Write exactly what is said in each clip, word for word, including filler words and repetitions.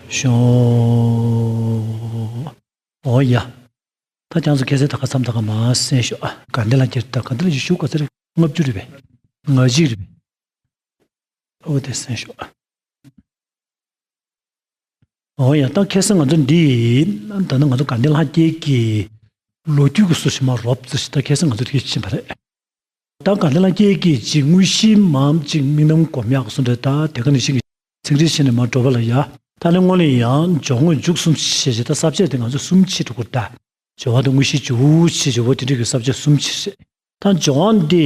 ཤོག་ཨོ་ཡ། ད་ཁྱེད་ཚོ་ཁ་སང་ད་ག་མཚམས་ད་ག་མར་གསན་ཤོག་ཨ། དགའ་ལྡན་ལགས་ཀྱིས། ད་དགའ་ལྡན་ལགས་ཀྱིས་ཞུ་ག་ཚོད་རེད། ལྔ་བཅུ་རེད་པས། ང་གཅིག་རེད་པས། ཨོ་དེ་གསན་ཤོག་ཨ། ཨོ་ཡ། ད་ཁ་སང་ང་ཚོ་འདི། ད་ནི་ང་ཚོ་དགའ་ལྡན་ལྷ་རྒྱལ་གྱི་ལོ་རྒྱུས་ཀྱི་སྐོར་ཞིག་མར་རོབ་ཙམ་ཞིག་ད་ཁ་སང་ང་ཚོ་དེ་ཕྱིན་པ་རེད། ད་དགའ་ལྡན་ལྷ་རྒྱལ་གྱིས་ཅིག་དངོས་གཞིའི་མར་ཅིག་དམིགས་རྣམ་སྒོམ་ཡག་གི་སྐོར་འདྲ། ད་དེ་ག་ནང་བཞིན་གྱི་ཚིག་འགྲེལ་བྱས་ནས་མར་འགྲོ་བ་ལ་ཡ། ད་ནི་སྔོན་ལ་ཡང་སྦྱོར་དངོས་མཇུག་གསུམ་ཞེས་བྱས། ད་ས་བཅད་དེ་ང་ཚོ་གསུམ་ཕྱེ་འགྲོ་གི་རེད་ད། སྦྱོར་བ་དང་དངོས་གཞི་སྦྱོར་ཞེས་སྦྱོར་བ་དེ་འདྲ་གི་ས་བཅད་གསུམ་ཕྱེ་རེད། ད་སྦྱོར་བ་འདི་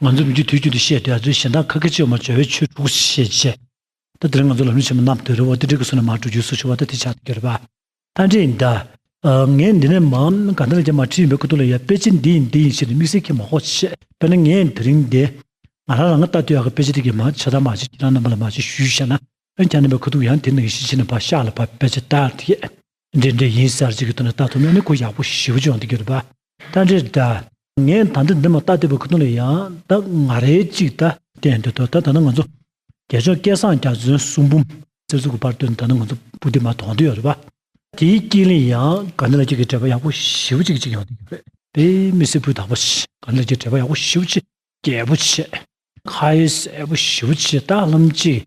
ང་ཚོ་མི་རྒྱུད་དུས་རྒྱུན་དུ་བཤད་བསྡད་ཡ་དེ་གཞན་དག་ཁ་སྐད་ཅིག་ཡོད་མ། སྦྱོར་བའི་ཆོས་དྲུག་ཞེས་བྱས། ད་དེ་རིང་ང་ཚོ་ལམ་རིམ་ཆེན་མོ་རྣམ་ཐོས་རེད་བ། དེ་འདྲ་གི་སོ་ནས་མར་འགྲོ་རྒྱུའི་སྐོར་ཞུ་བ་ད་དེ་ཆགས་བསྡད་ཀྱི་རེད་པ། ད་འདྲ་ཡིན་ད། ཨ། ངས་འདི་ནས་མར་དགའ་ལྡན་ལྷ་རྒྱལ་མར་ཁྲིད་ཡོང་པའི་ཁ་ཐུག་ལ་ཡ། དཔེ་ཆ་འདི་ཡིན་འདི་ཡིན་ཞེས་ནས་དམིགས་བསལ་གྱིས་མ་གོ་བྱས། དཔེར་ན་ངས་དེ་རིང་འདི་ང་རང་རང་ལ་ལྟ་འདོད་ཡག་གི་དཔེ་ཆ་དེ་གའི་མར་ཆ་ཚང་མར་ཅིག་ཁྱེད་རང་རྣམ་པ་ལ་མར་ཅིག་ཞུས་བཞག་ན། ཨ་ནི་ཁྱེད་རྣམ་པས་ཁ་ཐུག་ཡང་དེ་ནང་བཞིན་བྱས་ནས་ཕར་ཤག་ལ་ཕར་དཔེ་ཆ་ལྟ་དེ། འདྲ་འདྲ་ཡིན་ཟེར་ཅིག་གི་ཐོག་ནས་ལྟ་ཐུབ་ན་ནི་ཁོ་ཡག་པོ་ཞེ་པོ་ཅིག་ཡོང་བསྡད་ཀྱི་རེད་པ། ད་འདྲ་ད། ངས་ད་ལྟ་འདི་མར་ལྟ་བསྡད་པའི་ཁ་ཐུག་ལ་ཡང་ད་ང་རང་ཅིག་ད་བསྟན་འདོད་དོ། ད་ད་ནི་ང་ཚོ་རྒྱལ་མཆོག་སྐལ་བཟང་རྒྱ་མཚོའི་གསུང་འབུམ་གསེར་གཟུགས་ཀྱི་པར་བཏོན། ད་ནི་ང་ཚོ་པོ་ཏི་མར་དོན་དུ་ཡོད་རེད་པ། དེའི་དཀྱིལ་ལ་ཡང་དགའ་ལྡན་ལྷ་རྒྱལ་གྱི་འགྲེལ་པ་ཡག་པོ་ཞེ་པོ་ཅིག་ཅིག་ཡོང་བསྡད་ཀྱི་རེད། དཔེ་མི་སྲིད་སྤུས་དག་པོ་ཞིག་དགའ་ལྡན་ལྷ་རྒྱལ་གྱི་འགྲེལ་པ་ཡག་པོ་ཞེ་པོ་ཅིག་རྒྱས་པོ་བྱས། ཁ་གསལ་པོ་ཞེ་པོ་བྱས། ད་ལམ་གཅིག་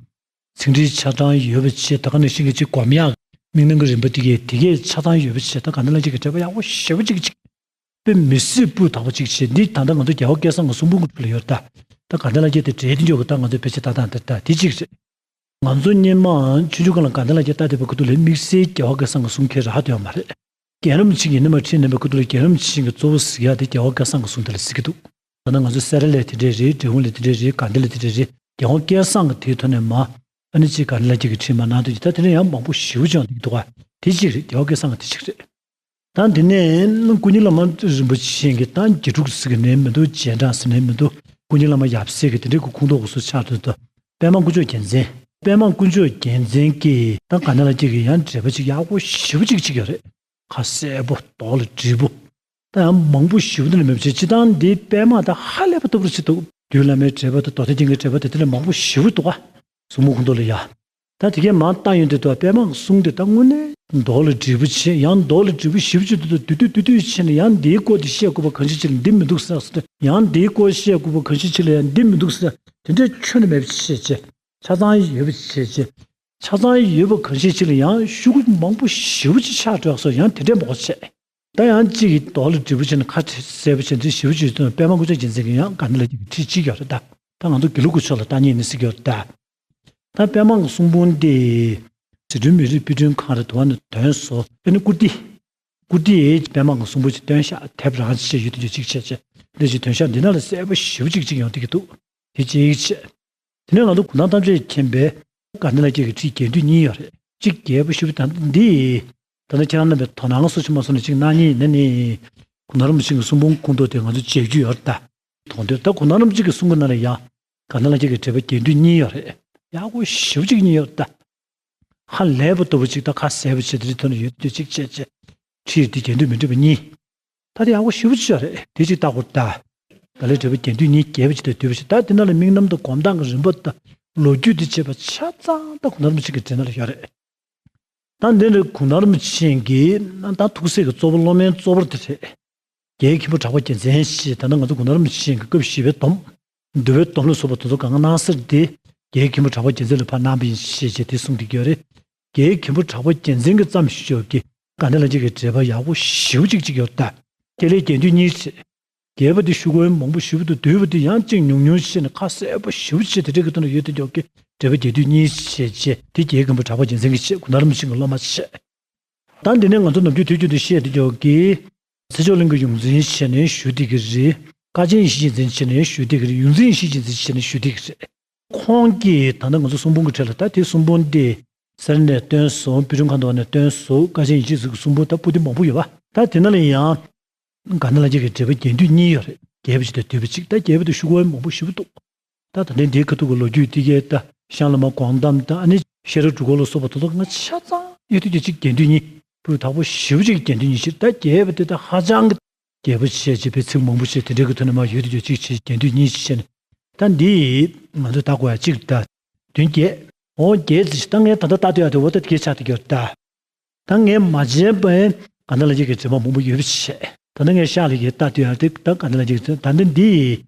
ཚིག་འགྲེལ་ཆ་ཚང་ཡོད་པ་བྱས། ད་ག་ནང་བཞིན་གྱི་ཅིག་སྒོམ་ཡག་དམིགས་རྣམ་གྱི་རིམ་པ་དེ་གས་དེ་གས་ཆ་ཚང་ཡོད་པ་བྱས། ད་དགའ་ལྡན་ལྷ་རྒྱལ་གྱི་འགྲེལ་པ་ཡག་པོ་ཞེ་པོ་ཅིག་ཅིག་དཔེ་མི་སྲིད་སྤུས་དག་པོ་ཅིག་བྱས། འདི་ད་ལྟ་ང་ཚོ་རྒྱལ་བ་སྐལ་བཟང་གི་གསུང་འབུམ་གྱི་ཁྲོད་ལ་ཡོད་རེད་ད། ད་དགའ་ལྡན་ལྷ་རྒྱལ་དེ་འགྲེལ་དེ་འཇོག་གི་ད་ང་ཚོའི་དཔེ་ཆ་ལྟ་སྟངས་དེ་ད་དེ་གཅིག་རེད། ང་ཚོ་སྔོན་མ་ཆུང་ཆུང་སྒང་ལ་དགའ་ལྡན་ལྷ་རྒྱལ་ལྟ་བསྡད་པའི་ཁ་ཐུག་ལ་དམིགས་བསལ་རྒྱལ་བ་སྐལ་བཟང་གི་གསུང་མཁན་རག་བསྡད་ཡོད་མ་རེད། རྒན་རིན་པོ་ཆེ་གིས་སྔོན་མ་ཁྲིད་གནང་བའི་ཁ་ཐུག་ལ་རྒན་རིན་པོ་ཆེ་གིས་གཙོ་བོ་གཟིགས་ཡག་དེ་རྒྱལ་བ་སྐལ་བཟང་གི་གསུང་དེ་ལ་གཟིགས་ཀྱི་འདུག་ད་ནི་ང་ཚོ་སེ་ར་ལ་དེ་འདྲས་རེད། འབྲས་སྤུངས་ལ་དེ་འདྲས་རེད། དགའ་ལྡན་ལ་དེ་འདྲས་རེད། རྒྱལ་བ་སྐལ་བཟང་གི་དེའི་ཐོག་ནས་མར་ཨ་ནི་ཅིག་དགའ་ལྡན་ལྷ་རྒྱལ་གྱིས་ཁྲིད་མར་གནང་དུས་ཀྱི་ད་དེ་ནས་ཡང་མང་པོ་ཞེ་པོ་ཅིག་ཡོང་བསྡད་ཀྱི་འདུག་ག་དེ་གཅིག་རེད། རྒྱལ་བ་སྐལ་བཟང་གི་དེ་གཅིག་རེད། ད་འདི་ནས་སྐུ་ཉིད་བླ་མ་རིན་པོ་ཆེ་གི་ད་དགེ་ཕྲུག་ཟེར་གྱི་ནི་མི་འདུག་རྗེས་འབྲང་ཟེར་ནི་མི་འདུག་སྐུ་ཉིད་བླ་མ་ཡབ་སྲས་ཀྱི་དེ་འདྲའི་གི་ཁོངས་གཏོགས་སུ་ཆགས་འདུག་ད་པད་མ་དཀོན་མཆོག་རྒྱལ་མཚན། པད་མ་དཀོན་མཆོག་རྒྱལ་མཚན་གྱིས་ད་དགའ་ལྡན་ལྷ་རྒྱལ་གྱི་ཡང་འགྲེལ་པ་ཅིག་ཡག་པོ་ཞེ་པོ་ཅིག་ཅིག་ཡོད་རེད། ཁ་གསལ་པོ་རྡོག་ལ་བསྒྲིལ་པོ། ད་ཡང་མང་པོ་ཞེ་པོ་འདི་ལ་མེད་པ་བྱས། སྤྱིར་བཏང་འདི་པད་མ་ད་ཧ་ལས་པ་ལྟ་བུར་བྱེད་འདུག་རྒྱུད་བླ་མའི་འགྲེལ་པ་དང་མདོ་སྡེ་རྒྱན་གྱི་འགྲེལ་པ་དེ་དེ་ལས་མང་པོ་ཞེ་པོ་འདུག་ག་གཟུགས་མོ་ཁོང་ཁྲོ་ལ་ཡ། ད་དེ་གས་མར་བལྟ་ཡོང་དུས་ད་པད་མ་གི་གསུང་དེ་ད་དངོས་གནས་རྡོག་ལ་བསྒྲིལ་པོ་བྱས། ཡང་རྡོག་ལ་བསྒྲིལ་པོ་ཞེ་པོ་ཅིག་འདུག་ད་བསྡུས་བསྡུས་བསྡུས་བྱས་ནས་ཡང་འདིའི་སྐོར་དེ་བཤད་དགོས་པ་གང་ཞིག་ཅིག་ལ་འདི་མི་འདུག་ཟེར། ཡང་འདིའི་སྐོར་བཤད་དགོས་པ་གང་ཞིག་ཅིག་ལ་ཡང་འདི་མི་འདུག་ཟེར། དེ་འདྲའི་ཁྱོན་ནས་མེད་པ་བྱས་བྱས། ཆ་ཚང་ཡོད་པ་བྱས་བྱས། ཆ་ཚང་ཡོད་པ་གང་ཞིག་ཅིག་ལ་ཡང་ཤོག་གུ་མང་པོ་ཞེ་པོ་ཅིག་ཆགས་འགྲོ་སོང་། ཡང་དེ་འདྲའི་མང་པོ་བྱས། ད་ཡང་གཅིག་གིས་རྡོག་ལ་བསྒྲིལ་པོ་བྱས་ནས་ཁ་གསལ་པོ་བྱས་ནས་ཞེ་པོ་ཅིག་སྟོན། པད་མ་དཀོན་མཆོག་རྒྱལ་མཚན་གྱིས་ཡང་དགའ་ལྡན་ལྷ་རྒྱལ་གྱི་ཁྲིད་ཅིག་ཡོད་རེད་ད། ད་ང་ཚོ་དགེ་ལུགས་ཀྱི་ཕྱོགས་ལ་ལྟ་ཉན་ནས་ཟེར་གྱི་ཡོད་རེད་ད། ད་པད་མ་གི་གསུང་འབུམ་དེ་ཟི་ཁྲོན་མི་རིགས་དཔེ་སྐྲུན་ཁང་རེད། དུ་བ་ནས་ཐོན་སོང་། དཔེར་ན་བཀུར་སྟི། བཀུར་སྟི་ཡིས་པད་མ་གི་གསུང་འབུམ་ཅིག་བཏོན་ཤག་དེབ་རང་ཅིག་ཡོད་དུས་ཅིག་བྱས་བྱས། འདི་ཅིག་ཐོན་ཤག་འདི་ནང་ལ་གསལ་པོ་ཞེ་པོ་ཅིག་ཅིག་ཡོང་བསྡད་ཀྱི་འདུག་དེ་གཅིག་བྱས། དེ་ནས་ང་ཚོ་གུང་ཐང་ཐམས་ཅད་མཁྱེན་པའི་དགའ་ལྡན་ལྷ་རྒྱལ་གྱི་ཁྲིད་རྒྱས་བསྡུས་གཉིས་ཡོད་རེད། གཅིག་རྒྱས་པོ་ཞེ་པོ་ད་འདི། ད་ནི་ཁྱེད་རང་རྣམ་པས་དོ་སྣང་སོགས་ཅིག་མ་སོང་ན་ཅིག་གནང་ཉན་ཡིན་ན་ནི། གུང་ཐང་རིན་པོ་ཆེ་གི་གསུང་འབུམ་ཁོངས་གཏོགས་དེ་ང་ཚོ་མཇལ་རྒྱུ་ཡོད་རེད་ད། མཐོང་དུས་ད་གུང་ཐང་རིན་པོ་ཆེ་གི་གསུང་གི་ནང་ལ་ཡང་དགའ་ལྡན་ལྷ་རྒྱལ་གྱི་འགྲེལ་པ་རྒྱས་བསྡུས་གཉིས་ཡོད་རེད། ཡག་པོ་ཞེ་པོ་ཅིག་གཉིས་ཡོད་རེད་ད། ཧ་ལས་པ་ལྟ་བུ་ཅིག་ད་ཁ་གསལ་པོ་བྱས་དེ་རིང་ཐོན་ནས་ཡོད་དུས་ཅིག་བྱས་བྱས། ཁྲིད་དེ་རྒྱས་བསྡུས་མི་འགྲིག་པ་གཉིས། ད་དེ་ཡག་པོ་ཞེ་པོ་ཅིག་རེད། དེ་ཅིག་ལྟ་དགོས་ད། དགའ་ལྡན་འགྲེལ་པ་རྒྱས་བསྡུས་གཉིས་རྒྱས་པ་ཅིག་དང་བསྡུས་པ་ཞིག་ད་དེ་ནང་ལ་དམིགས་རྣམ་དང་སྒོམ་སྟངས་ཀྱི་རིམ་པ་དང་ལོ་རྒྱུས་དེ་བྱས་པ་ཆ་ཚང་ད་གུང་ཐང་རིན་པོ་ཆེ་གི་འགྲེལ་ནང་ལ་ཡོད་རེད། ད་འདི་འདྲ་གུང་ཐང་རིན་པོ་ཆེ་གི་ད་ཐུགས་སྲས་ཀྱི་གཙོ་བོ་སློབ་མའི་གཙོ་བོ་དེ་རེད། རྒྱལ་བའི་མཁན་པོ་གྲགས་པ་རྒྱལ་མཚན་ཞེས། ད་ནི་ང་ཚོ་གུང་ཐང་རིན་པོ་ཆེ་གི་སྐབས་བཞི་པའི་སྡོམ། འདུལ་བའི་སྡོམ་ལ་སོགས་པ་དེ་ཚོ་གང་ག་གནང་སར་དེ་རྒྱལ་བའི་མཁན་པོ་གྲགས་པ་རྒྱལ་མཚན་ལ་ཕར་གནང་བ་ཡིན་ཞེས་བྱས་དེ་གསུངས་བསྡད་ཀྱི་ཡོད་རེད། རྒྱལ་བའི་མཁན་པོ་གྲགས་པ་རྒྱལ་མཚན་གྱི་བརྩམས་བཞག་གི་དགའ་ལྡན་ལྷ་རྒྱལ་གྱི་འགྲེལ་པ་ཡག་པོ་ཞེ་པོ་ཅིག་ཅིག་ཡོད་རེད་ད། དེ་ལས་རྒྱས་བསྡུས་གཉིས་བྱས། རྒྱས་པ་དེ་ཤོག་གུ་མང་པོ་ཞེ་པོ་འདུག་བསྡུས་པ་དེ་ཡང་གཅིག་ཉུང་ཉུང་བྱས་ནས་ཁ་གསལ་པོ་ཞེ་པོ་བྱས་དེ་འདྲ་གི་ཐོག་ནས་ཡོད་དེ་འཇོག་གི་འགྲེལ་པ་རྒྱས་བསྡུས་གཉིས་བྱས་བྱས་དེ་རྒྱལ་བའི་མཁན་པོ་གྲགས་པ་རྒྱལ་མཚན་གྱིས་བྱས། གུང་ཐང་རིན་པོ་ཆེ་གི་སློབ་མ་བྱས། ད་འདི་ནས་ང་ཚོ་ནམ་རྒྱུན་དུས་རྒྱུན་དུ་བཤད་དེ་འཇོག་གི། ཚེ་མཆོག་གླིང་གི་ཡོངས་འཛིན་བྱས་ནས་བཞུགས་བསྡད་ཀྱི་རེད། དཀའ་ཆེན་ཡེ་ཤེས་རྒྱལ་མཚན་བྱས་ནས་བཞུགས་བསྡད་ཀྱི་རེད། ཡོངས་འཛིན་ཡེ་ཤེས་རྒྱལ་མཚན་བྱས་ནས་བཞུགས་བསྡད་ཀྱི་རེད། ཁོང་གིས་ད་ལྟ་ང་ཚོ་གསུང་འབུམ་གྱི་གྲས་ལ་ད་དེ་གསུང་འབུམ་དེ་སེ་ར་ནས་བཏོན་སོང་། དཔེ་སྐྲུན་ཁང་དུ་ནས་བཏོན་སོང་། དཀའ་ཆེན་ཡེ་ཤེས་ཟེར་གྱི་གསུང་འབུམ་ད་པོ་ཏི་མང་པོ་ཡོད་པ། ད་དེ་ནང་ལ་ཡང་དགའ་ལྡན་ལྷ་རྒྱལ་གྱི་འགྲེལ་པ་རྒྱས་བསྡུས་གཉིས་ཡོད་རེད། རྒྱས་པ་ཅིག་དང་བསྡུས་པ་ཅིག་ད་རྒྱས་པ་དེ་ཤོག་གུ་མང་པོ་ཞེ་པོ་འདུག་ད་ད་ལྟའི་འདིའི་ཁ་ཐུག་གི་ལོ་རྒྱུས་དེ་གས་ད་ཤངས་བླ་མ་སྒོམ་གཏམ་དང་ཨ་ནི་ཤེས་རབ་སྒྲུབ་སྐོར་ལ་སོགས་པ་དེ་ཚོ་ང་ཆ་ཚང་ཡོད་དུས་དེ་ཅིག་རྒྱས་བསྡུས་གཉིས། སྤུས་དག་པོ་ཞེ་པོ་ཅིག་རྒྱས་བསྡུས་གཉིས་ཤིག་ད་རྒྱས་པ་དེ་ད་ཧ་ཅང་གི་རྒྱས་པོ་བྱས་བྱས་པའི་ཚིག་མང་པོ་བྱས་དེ་འདྲའི་གི་ཐོག་ནས་མར་ཡོད་དུས་ཅིག་བྱས་རྒྱས་བསྡུས་གཉིས་ཤིག་བྱས་ནས། ད་འདི་ང་ཚོ་ད་གོ་ཡ་གཅིག་ད་བདུན་བརྒྱད། འོ་བརྒྱད་ཙམ་ཞིག་ད་ངས་ད་ལྟ་ལྟ་དུས་ཡ་དེ་འོ་ད་དེ་གས་ཆགས་དེ་གས་ད། ད་ངས་མ་བྱས་པའི་དགའ་ལྡན་ལྷ་བརྒྱུད་ཀྱི་འགྲེལ་པ་མང་པོ་ཡོད་པ་བྱས། ད་ལྟ་ངས་ཤར་ལ་ཡི་ལྟ་དུས་ཡ་དེ་ད་དགའ་ལྡན་ལྷ་བརྒྱུད་ཀྱི་ད་ལྟ་འདི་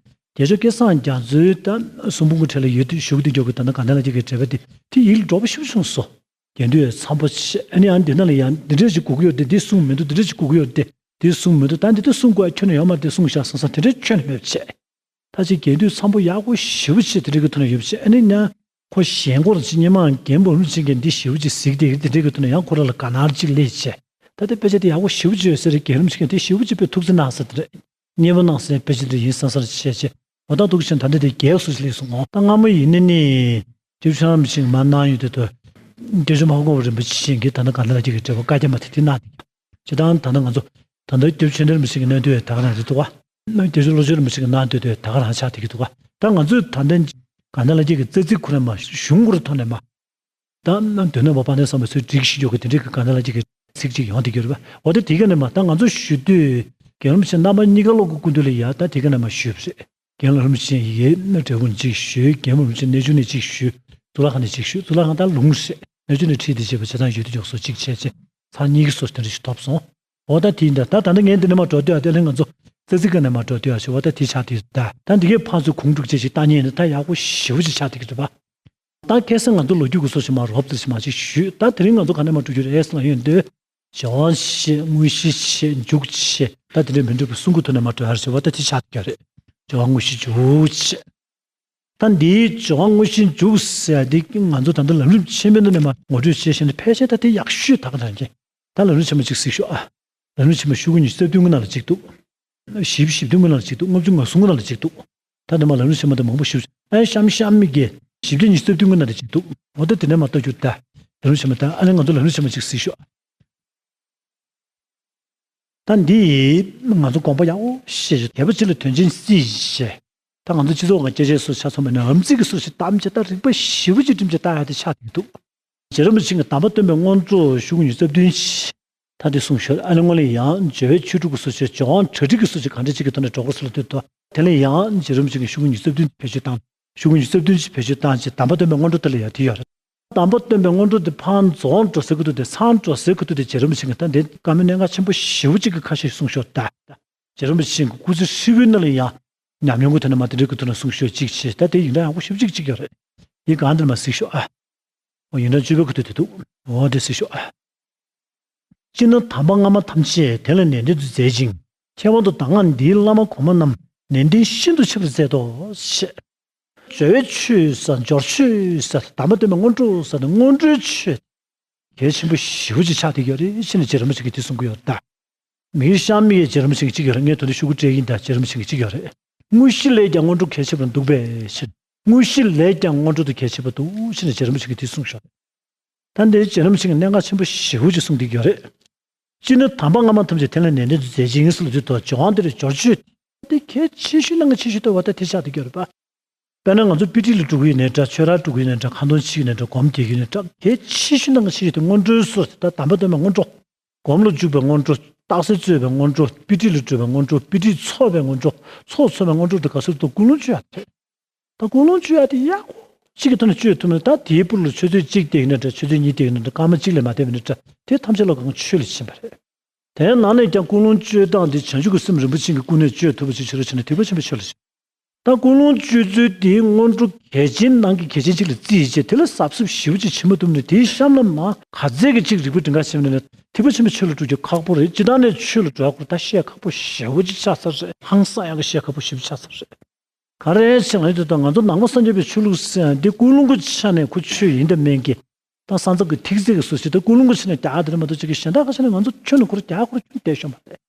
ཡིས་རྒྱལ་མཆོག་སྐལ་བཟང་རྒྱ་མཚོའི་ད་གསུང་འབུམ་གྱི་གྲས་ལ་ཡོད་དུས་བཞུགས་དུས་མགྱོགས་ཀྱི་ད་ལྟ་དགའ་ལྡན་ལྷ་བརྒྱུད་ཀྱི་འགྲེལ་པ་དེ་དེ་ཡིད་ལ་འགྲོ་པོ་ཞིག་བྱུང་སོང་། རྒྱན་དུས་ཡ་འཚམ་པོ་བྱས། ཨ་ནི་ཡང་འདི་ན་ལ་ཡང་འདི་འདྲས་ཞིག་དགོས་ཀྱི་ཡོད་དེ་འདི་གསུང་མི་འདུག་འདི་འདྲས་ཞིག་དགོས་ཀྱི་ཡོད་དེ་འདི་གསུང་མི་འདུག་ད་འདི་ད་གསུང་དགོས་ཡ་ཁྱོན་ནས་ཡོད་མ་རེད་དེ་གསུང་བཞག་བསམ་བསམ་དེ་འདྲས་ཁྱོན་ནས་མེད་པ་བྱས། ད་ཅིག་རྒྱན་དུས་འཚམ་པོ་ཡག་པོ་ཞེ་པོ་ཅིག་དེ་འདྲ་གི་ཐོག་ནས་ཡོད་པ་ཅིག་ཨ་ནི་ཡང་ཁོ་གཞན་སྐོར་ཅིག་སྔོན་མ་རྒན་པོ་རིན་པོ་ཆེ་གིས་འདི་ཞེ་པོ་ཅིག་གཟིགས་ཏེ་དེ་འདྲ་གི་ཐོག་ནས་ཡང་ཁོ་རང་ལ་དགའ་སྣང་ཅིག་སླེབས་བྱས། ད་ལྟ་དཔེ་ཆ་དེ་ཡག་པོ་ཞེ་པོ་ཅིག་ཡོད་ས་རེད། རྒན་རིན་པོ་ཆེ་གིས་འདི་ཞེ་པོ་ཅིག་དཔེ་ཐུགས་བརྩེ་གནང་ས་དེ་རེད། སྙན་པོ་གནང་སའི་དཔེ་ཆ་དེ་ཡིན་བསམ་བསམ་བྱས་བྱས། འོ་ད་འདུག་ཕྱིན་ད་ལྟ་དེ་རྒྱལ་སོ་ཞིག་སླེབས་སོང་ངོ་། ད་སྔ་མོ་ཡིན་ན་ནི་སྐྱབས་རྗེ་རིན་པོ་ཆེ་མར་གནང་ཡོད་དེ་དུ། སྐྱབས་རྗེ་མ་ཧོ་ཁ་པ་རིན་པོ་ཆེ་གིས་ད་ལྟ་དགའ་ལྡན་ལྷ་བརྒྱུད་ཀྱི་འགྲེལ་པ་བཀའ་རྒྱ་མ་དེ་དེ་གནང་བསྡད་ཀྱི་འདུག་སྤྱིར་བཏང་ད་ལྟ་ང་ཚོ་ད་ལྟ་སྐྱབས་རྗེ་ཆོས་ལྡན་རིན་པོ་ཆེ་གིས་གནང་དུས་ད་ག་རང་རེད་འདུག་ག་སྐྱབས་རྗེ་བློ་ཆོས་རིན་པོ་ཆེ་གིས་གནང་སྡོད་དུས་ད་ག་རང་ཆགས་བསྡད་ཀྱི་འདུག་ག་ད་ང་ཚོས་ད་ལྟ་དགའ་ལྡན་ལྷ་བརྒྱུད་ཀྱི་རྩ་ཚིག་ཁོ་རང་མ་གཞུང་ཁོ་རང་ཐོག་ནས་མ། ད་མདོ་སྣོད་པ་དཔལ་ལྡན་བཟང་པོས་ཚུར་བསྒྲིགས་ཤིག་ཡོད་གི་དེ་འདྲའི་གི་དགའ་ལྡན་ལྷ་བརྒྱུད་ཀྱི་ཚིག་ཅིག་ཡོང་བསྡད་ཀྱི་རེད་པ། འོ་ད་དེ་ག་ནས་མ་ད་ང་ཚོ་ཞུ་དུས་རྒན་རིན་པོ་ཆེ་རྣམ་པ་གཉིས་ཀ་སློབ་གི་སྐུ་མདུན་ལ་ཡ་ད་དེ་ག་ནས་མ་ཞུས་པ་རེད། རྒན་རིན་པོ་ཆེ་ཡི་འབྲས་སྤུངས་ནས་གཅིག་ཞུས། རྒན་རིན་པོ་ཆེ་གནས་ཆུང་ནས་གཅིག་ཞུས། གཙུག་ལག་ཁང་ནས་གཅིག་ཞུས། གཙུག་ལག་ཁང་ད་ལུང་རེད། གནས་ཆུང་ནས་ཁྲིད་དེ་བྱས་པ་བྱས་ཙང་ཡོད་དུ་འཇོག་སོ་གཅིག་བྱས་བྱས་ཚར་གཉིས་ཀྱི་སོ་དེ་འདྲ་ཞིག་ཐོབ་སོང་། འོ་ད་དེ་ཡིན་ད་ད་ད་ནི་ངས་འདི་ནས་མ་འགྲོ་དུས་ཨ་དེ་ལས་ང་ཚོ་རྩ་ཚིག་ག་ནས་མ་འགྲོ་དུས་ཨ་ཞེས་འོ་ད་དེ་ཆགས་དེ་ད་ད་འདི་གའི་ཕར་ཚུར་གུང་སྒྲུབ་བྱས་ཤིག་བཏང་ཉན་ནི་ད་ཡག་པོ་ཞེ་པོ་ཅིག་ཆགས་དེ་གི་རེད་པ། ད་ཁ་སང་ང་ཚོ་ལོ་རྒྱུས་ཀྱི་སོ་ཞིག་མ་རོབ་ཙམ་ཞིག་མ་ཅིག་ཞུས། ད་དེ་རིང་ང་ཚོ་ག་ནས་མ་འགྲོ་རྒྱུ་རེད་ཟེར་ན་ཡོང་དུས། སྦྱོར་བ་བཤད། དངོས་གཞི་བཤད། མཇུག་བཤད། ད་དེ་འདྲའི་མི་འགྲིག་པའི་གསུང་གི་ཐོག་ནས་མ་འགྲོ་ཡ་རེད་ཟེར་བ་ད་དེ་ཆགས་ཀྱི་རེད། སྦྱོར་བ་དངོས་གཞི་མཇུག་བཤད། ད་འདིའི་སྦྱོར་བ་དངོས་གཞི་མཇུག་ཟེར་ཡ་འདི་ང་ཚོ་ད་ལྟ་ལམ་རིམ་ཆེན་མོའི་ནང་ནས་མ་ངོ་སྤྲོད་བྱས་ཤིང་ཕལ་ཆེར་ད་དེ་ཡག་ཤོས་ད་ག་རང་གི་ད་ལམ་རིམ་ཆེན་མོ་གཅིག་གཟིགས་ཤོག་ཨ། ལམ་རིམ་ཆེན་མོ་ཤོག་གུ་ཉི་ཤུ་རྩ་བདུན་གྱི་ནང་ལ་གཅིག་འདུག་བཞི་བཅུ་ཞེ་བདུན་གྱི་ནང་ལ་གཅིག་འདུག་ལྔ་བཅུ་ང་གསུམ་གྱི་ནང་ལ་གཅིག་འདུག་ད་དེ་མ་ལམ་རིམ་ཆེན་མོ་དེ་མང་པོ་ཞིག་ཨེ་གཤམ་གཤམ་མིག་གི་བཞི་བཅུ་ཉི་ཤུ་རྩ་བདུན་གྱི་ནང་ལ་གཅིག་འདུག་འོ་ད་དེ་ནས་མ་ལྟ་རྒྱུ་ད། ལམ་རིམ་ཆེན་མོ་ད་ཨ་ནི་ང་ཚོ་ལམ་རིམ་ཆེན་མོ་གཅིག་གཟིགས་ཤོག་ད་འདི་ང་ཚོ་དགོངས་པ་ཡག་པོ་བཞེས་ཤིག་དད་པ་ཅིག་ལ་དོན་ཆེན་སྲིད་ཞེས། ད་ང་ཚོ་སྤྱི་ཚོགས་ཁང་སྐྱེས་ཆེན་སོགས་ཆ་ཚང་མ་ནས་ཨམ་ཙིག་གི་སོ་ཞིག་གཏམ་བྱས་ད་རིག་པ་ཞེ་པོ་ཅིག་བསྒྲིམས་བྱས་ལྟ་ཡ་དེ་ཆགས་བསྡད་འདུག་རྗེ་རིན་པོ་ཆེ་གི་གདམས་པ་སྟོན་པའི་སྔོན་འགྲོ་ཤོག་གུ་ཉི་ཤུ་རྩ་བདུན་ཞེས། ད་དེ་གསུངས་ཤོག་ཨ་ནི་སྔོན་ལ་ཡང་འཇལ་བའི་ཆོས་དྲུག་གི་སོ་ཞིག་སྦྱོར་བ་གྲ་སྒྲིག་གི་སོ་ཞིག་གང་འདྲ་ཅིག་གི་ཐོག་ནས་འགྲོ་དགོས་སོ་ལ་ལྟོས་དོ། དེ་ལ་ཡང་རྗེ་རིན་པོ་ཆེ་གི་ཤོག་གུ་ཉི་ཤུ་རྩ་བདུན་བེད་སྤྱོད་བཏང་། ཤོག་གུ་ཉི་ཤུ་རྩ་བདུན་ཅིག་བེད་སྤྱོད་བཏང་རྗེས་གདམས་པ་སྟོན་པའི་སྔོན་འགྲོ་དེ་ལ་ཡང་དེ་ཡོད་རེད། གདམས་པ་སྟོན་པའི་སྔོན་འགྲོ་དེ་ཕར་རྫོགས་འགྲོ་ཟེར་གི་འདུག་དེ་ཚར་འགྲོ་ཟེར་གི་འདུག་དེ་རྗེ་རིན་པོ་ཆེ་གིས་ད་འདི་བཀའ་མོལ་གནད་འགག་ཆེན་པོ་ཞེ་པོ་ཅིག་གི་ཁ་ཤས་གསུངས་ཤོག་ད། རྗེ་རིན་པོ་ཆེ་གིས་སྐུ་ཚེ་ཧྲིལ་པོའི་ནང་ལ་ཡང་ཉམས་མྱོང་གི་ཐོག་ནས་མ་དེ་འདྲའི་གི་ཐོག་ནས་གསུངས་ཤོག་གཅིག་བྱས། ད་དེ་ཡིན་འདྲ་ཡག་པོ་ཞེ་པོ་ཅིག་ཅིག་ཡོད་རེད། འདི་གང་དེར་མ་གཟིགས་ཤོག་ཨ། འོ་ཡིན་འདྲ་བཅུ་པའི་གི་དུས་དེ་འདུག་འོ་དེ་གཟིགས་ཤོག་ཨ། སྤྱིར་ན་དམ་པ་སྔ་མ་ཐམས་ཅད་དེ་ལ་ནན་ཏན་དུ་མཛད་ཅིང་། ཁྱད་པར་དུ་གདམས་ངག་འདིའི་བླ་མ་གོང་མ་རྣམས་ནན་ཏན་ཤིན་ཏུ་ཆེ་བར་མཛད་དོ། ཞེས། སྦྱོར་བའི་ཆོས་ཟེར། སྦྱོར་ཆོས་ཟེར། གདམས་པ་སྟོན་པའི་སྔོན་འགྲོ་ཟེར་ནས་སྔོན་འགྲོའི་ཆོས་གལ་ཆེན་པོ་ཞེ་པོ་ཅིག་ཆགས་བསྡད་ཡོད་རེད་ཅེས་ནས་རྗེ་རིན་པོ་ཆེ་གིས་དེ་གསུང་གི་ཡོད་ད། མིག་ཤར་མིག་ཡས་རྗེ་རིན་པོ་ཆེ་གིས་གཅིག་ཡོད་རེད། ངས་དོན་དུ་ཤོག་གུ་སྤྲད་ཀྱི་ཡིན་ད། རྗེ་རིན་པོ་ཆེ་གིས་གཅིག་ཡོད་རེད། དངོས་གཞི་ལས་ཀྱང་སྔོན་འགྲོ་གལ་ཆེ་བར་འདུག་པས་ཞེས། དངོས་གཞི་ལས་ཀྱང་སྔོན་འགྲོ་དེ་གལ་ཆེ་བར་འདུག་ཅེས་ནས་རྗེ་རིན་པོ་ཆེ་གིས་དེ་གསུངས་ཤོག་ད་འདིར་རྗེ་རིན་པོ་ཆེ་གིས་གནད་འགག་ཆེན་པོ་ཞེ་པོ་ཅིག་གསུངས་བསྡད་ཀྱི་ཡོད་རེད། སྤྱིར་ན་དམ་པ་སྔ་མ་ཐམས་ཅད་དེ་ལ་ནན་ཏན་དུ་མཛད་ཅིང་ཟེར་ལ་དུས་ཐོག་སྦྱོར་བ་འདིར་སྦྱོར་ཆོས་དེ་གལ་ཆེ་ཤོས་ནང་གི་ཆེ་ཤོས་ལྟ་བུ་ད་དེ་ཆགས་བསྡད་ཀྱི་ཡོད་རེད་པ། དཔེར་ན་ང་ཚོ་དཔེ་ཁྲིད་ལ་འགྲོ་གི་ཡིན་ནའི་འདྲ། ཆོས་རར་འགྲོ་གི་ཡིན་ནའི་འདྲ། ཁ་འདོན་བྱེད་ཀྱི་ཡིན་ནའི་འདྲ། སྒོམ་རྒྱག་གི་ཡིན་ནའི་འདྲ། གལ་ཆེ་ཤོས་ནང་གི་ཆེ་ཤོས་དེ་སྔོན་འགྲོའི་སོ་ད་གདམས་པ་སྟོན་པའི་སྔོན་འགྲོ། སྒོམ་ལ་འཇུག་པའི་སྔོན་འགྲོ། རྟགས་གསལ་རྩོད་པའི་སྔོན་འགྲོ། དཔེ་ཁྲིད་ལ་འགྲོ་བའི་སྔོན་འགྲོ། དཔེ་ཁྲིད་ཚོགས་པའི་སྔོན་འགྲོ། ཚོགས་ཚོགས་པའི་སྔོན་འགྲོ་དེ་ག་ཚོད་དུ་ཀུན་སློང་བཅོས་ཡ་རེད། ད་ཀུན་སློང་བཅོས་ཡ་དེ་ཡག་པོ་གཅིག་གི་ཐོག་ནས་བཅོས་ཐུབ་ན། ད་དེའི་སྤུ་ལ་ཆུ་ཚོད་གཅིག་བསྡད་ཡིན་ན་འདྲ། ཆུ་ཚོད་གཉིས་བསྡད་ཡིན་ན་འདྲ། སྐར་མ་གཅིག་ལས་མ་བསྡད་པ་ཡིན་ན་འདྲ། དེ་ཐམས་ཅད་ལ་གང་ཆོས་ལ་ཕྱིན་པ་རེད། དེའི་ནང་ནས་ཀྱང་ཀུན་སློང་བཅོས་སྟངས་འདི་བྱང་ཆུབ་ཀྱི་སེམས་རིན་པོ་ཆེ་གིས་ཀུན་ནས་བཅོས་ཐུབ་པ་ཞིག་བྱེད་རོགས་བྱས་ན་དད་པ་ཆེན་པོ་ཆོས་ལ་ཕྱིན། ད་ཀུན་སློང་བཅོས་ཚུལ་དེའི་སྔོན་འགྲོ་གལ་ཆེན་ནང་གི་གལ་ཆེན་ཅིག་ལ་བརྩིས་བྱས། དེ་ལ་གཟབ་གཟབ་ཞེ་པོ་ཅིག་བྱེད་མ་ཐུབ་ན། དེའི་གཤམ་ལ་མ་ག་ཚད་ཀྱི་ཅིག་རིག་པ་འདི་འགའ་ཞིག་ནས་ཐེག་པ་ཆེན་པོའི་ཆོས་ལ་འགྲོ་རྒྱུ་ཁག་པོ་རེད། སྤྱིར་བཏང་ནས་ཆོས་ལ་འགྲོ་ཡག་སྐོར་ད་བཤད་ཁག་པོ་ཞེ་པོ་ཅིག་ཆགས་ཚར་རེད། ཧང་སང་ཡག་གི་བཤད་ཁག་པོ་ཞེ་པོ་ཆགས་ཚར་རེད། ག་རེ་བྱས་ན་ཡོད་དོ། ང་ཚོ་ནང་པ་སངས་རྒྱས་པའི་ཆོས་ལུགས་ཟེར་ཡ་འདི་ཀུན་སློང་གི་ཆ་ནས་ཁོ་ཆོས་ཡིན་དང་མིན་གྱི། ད་ས་མཚམས་ཀྱི་ཐིག་ཚད་ཀྱི་སོ་ཞིག་ད་ཀུན་སློང་གི་ཆ་ནས་རྒྱག་དེ་རེད་མ་གཏོགས་ཅིག་གི་གཞན་དག་ཁ་ཤས་ནས་ང་ཚོ་ཁྱོན་ནས་ཁོ་རང་རྒྱག་ཁོ་རང་ཁྱོན་ནས་བསྡད་ཤོག་མ་རེད།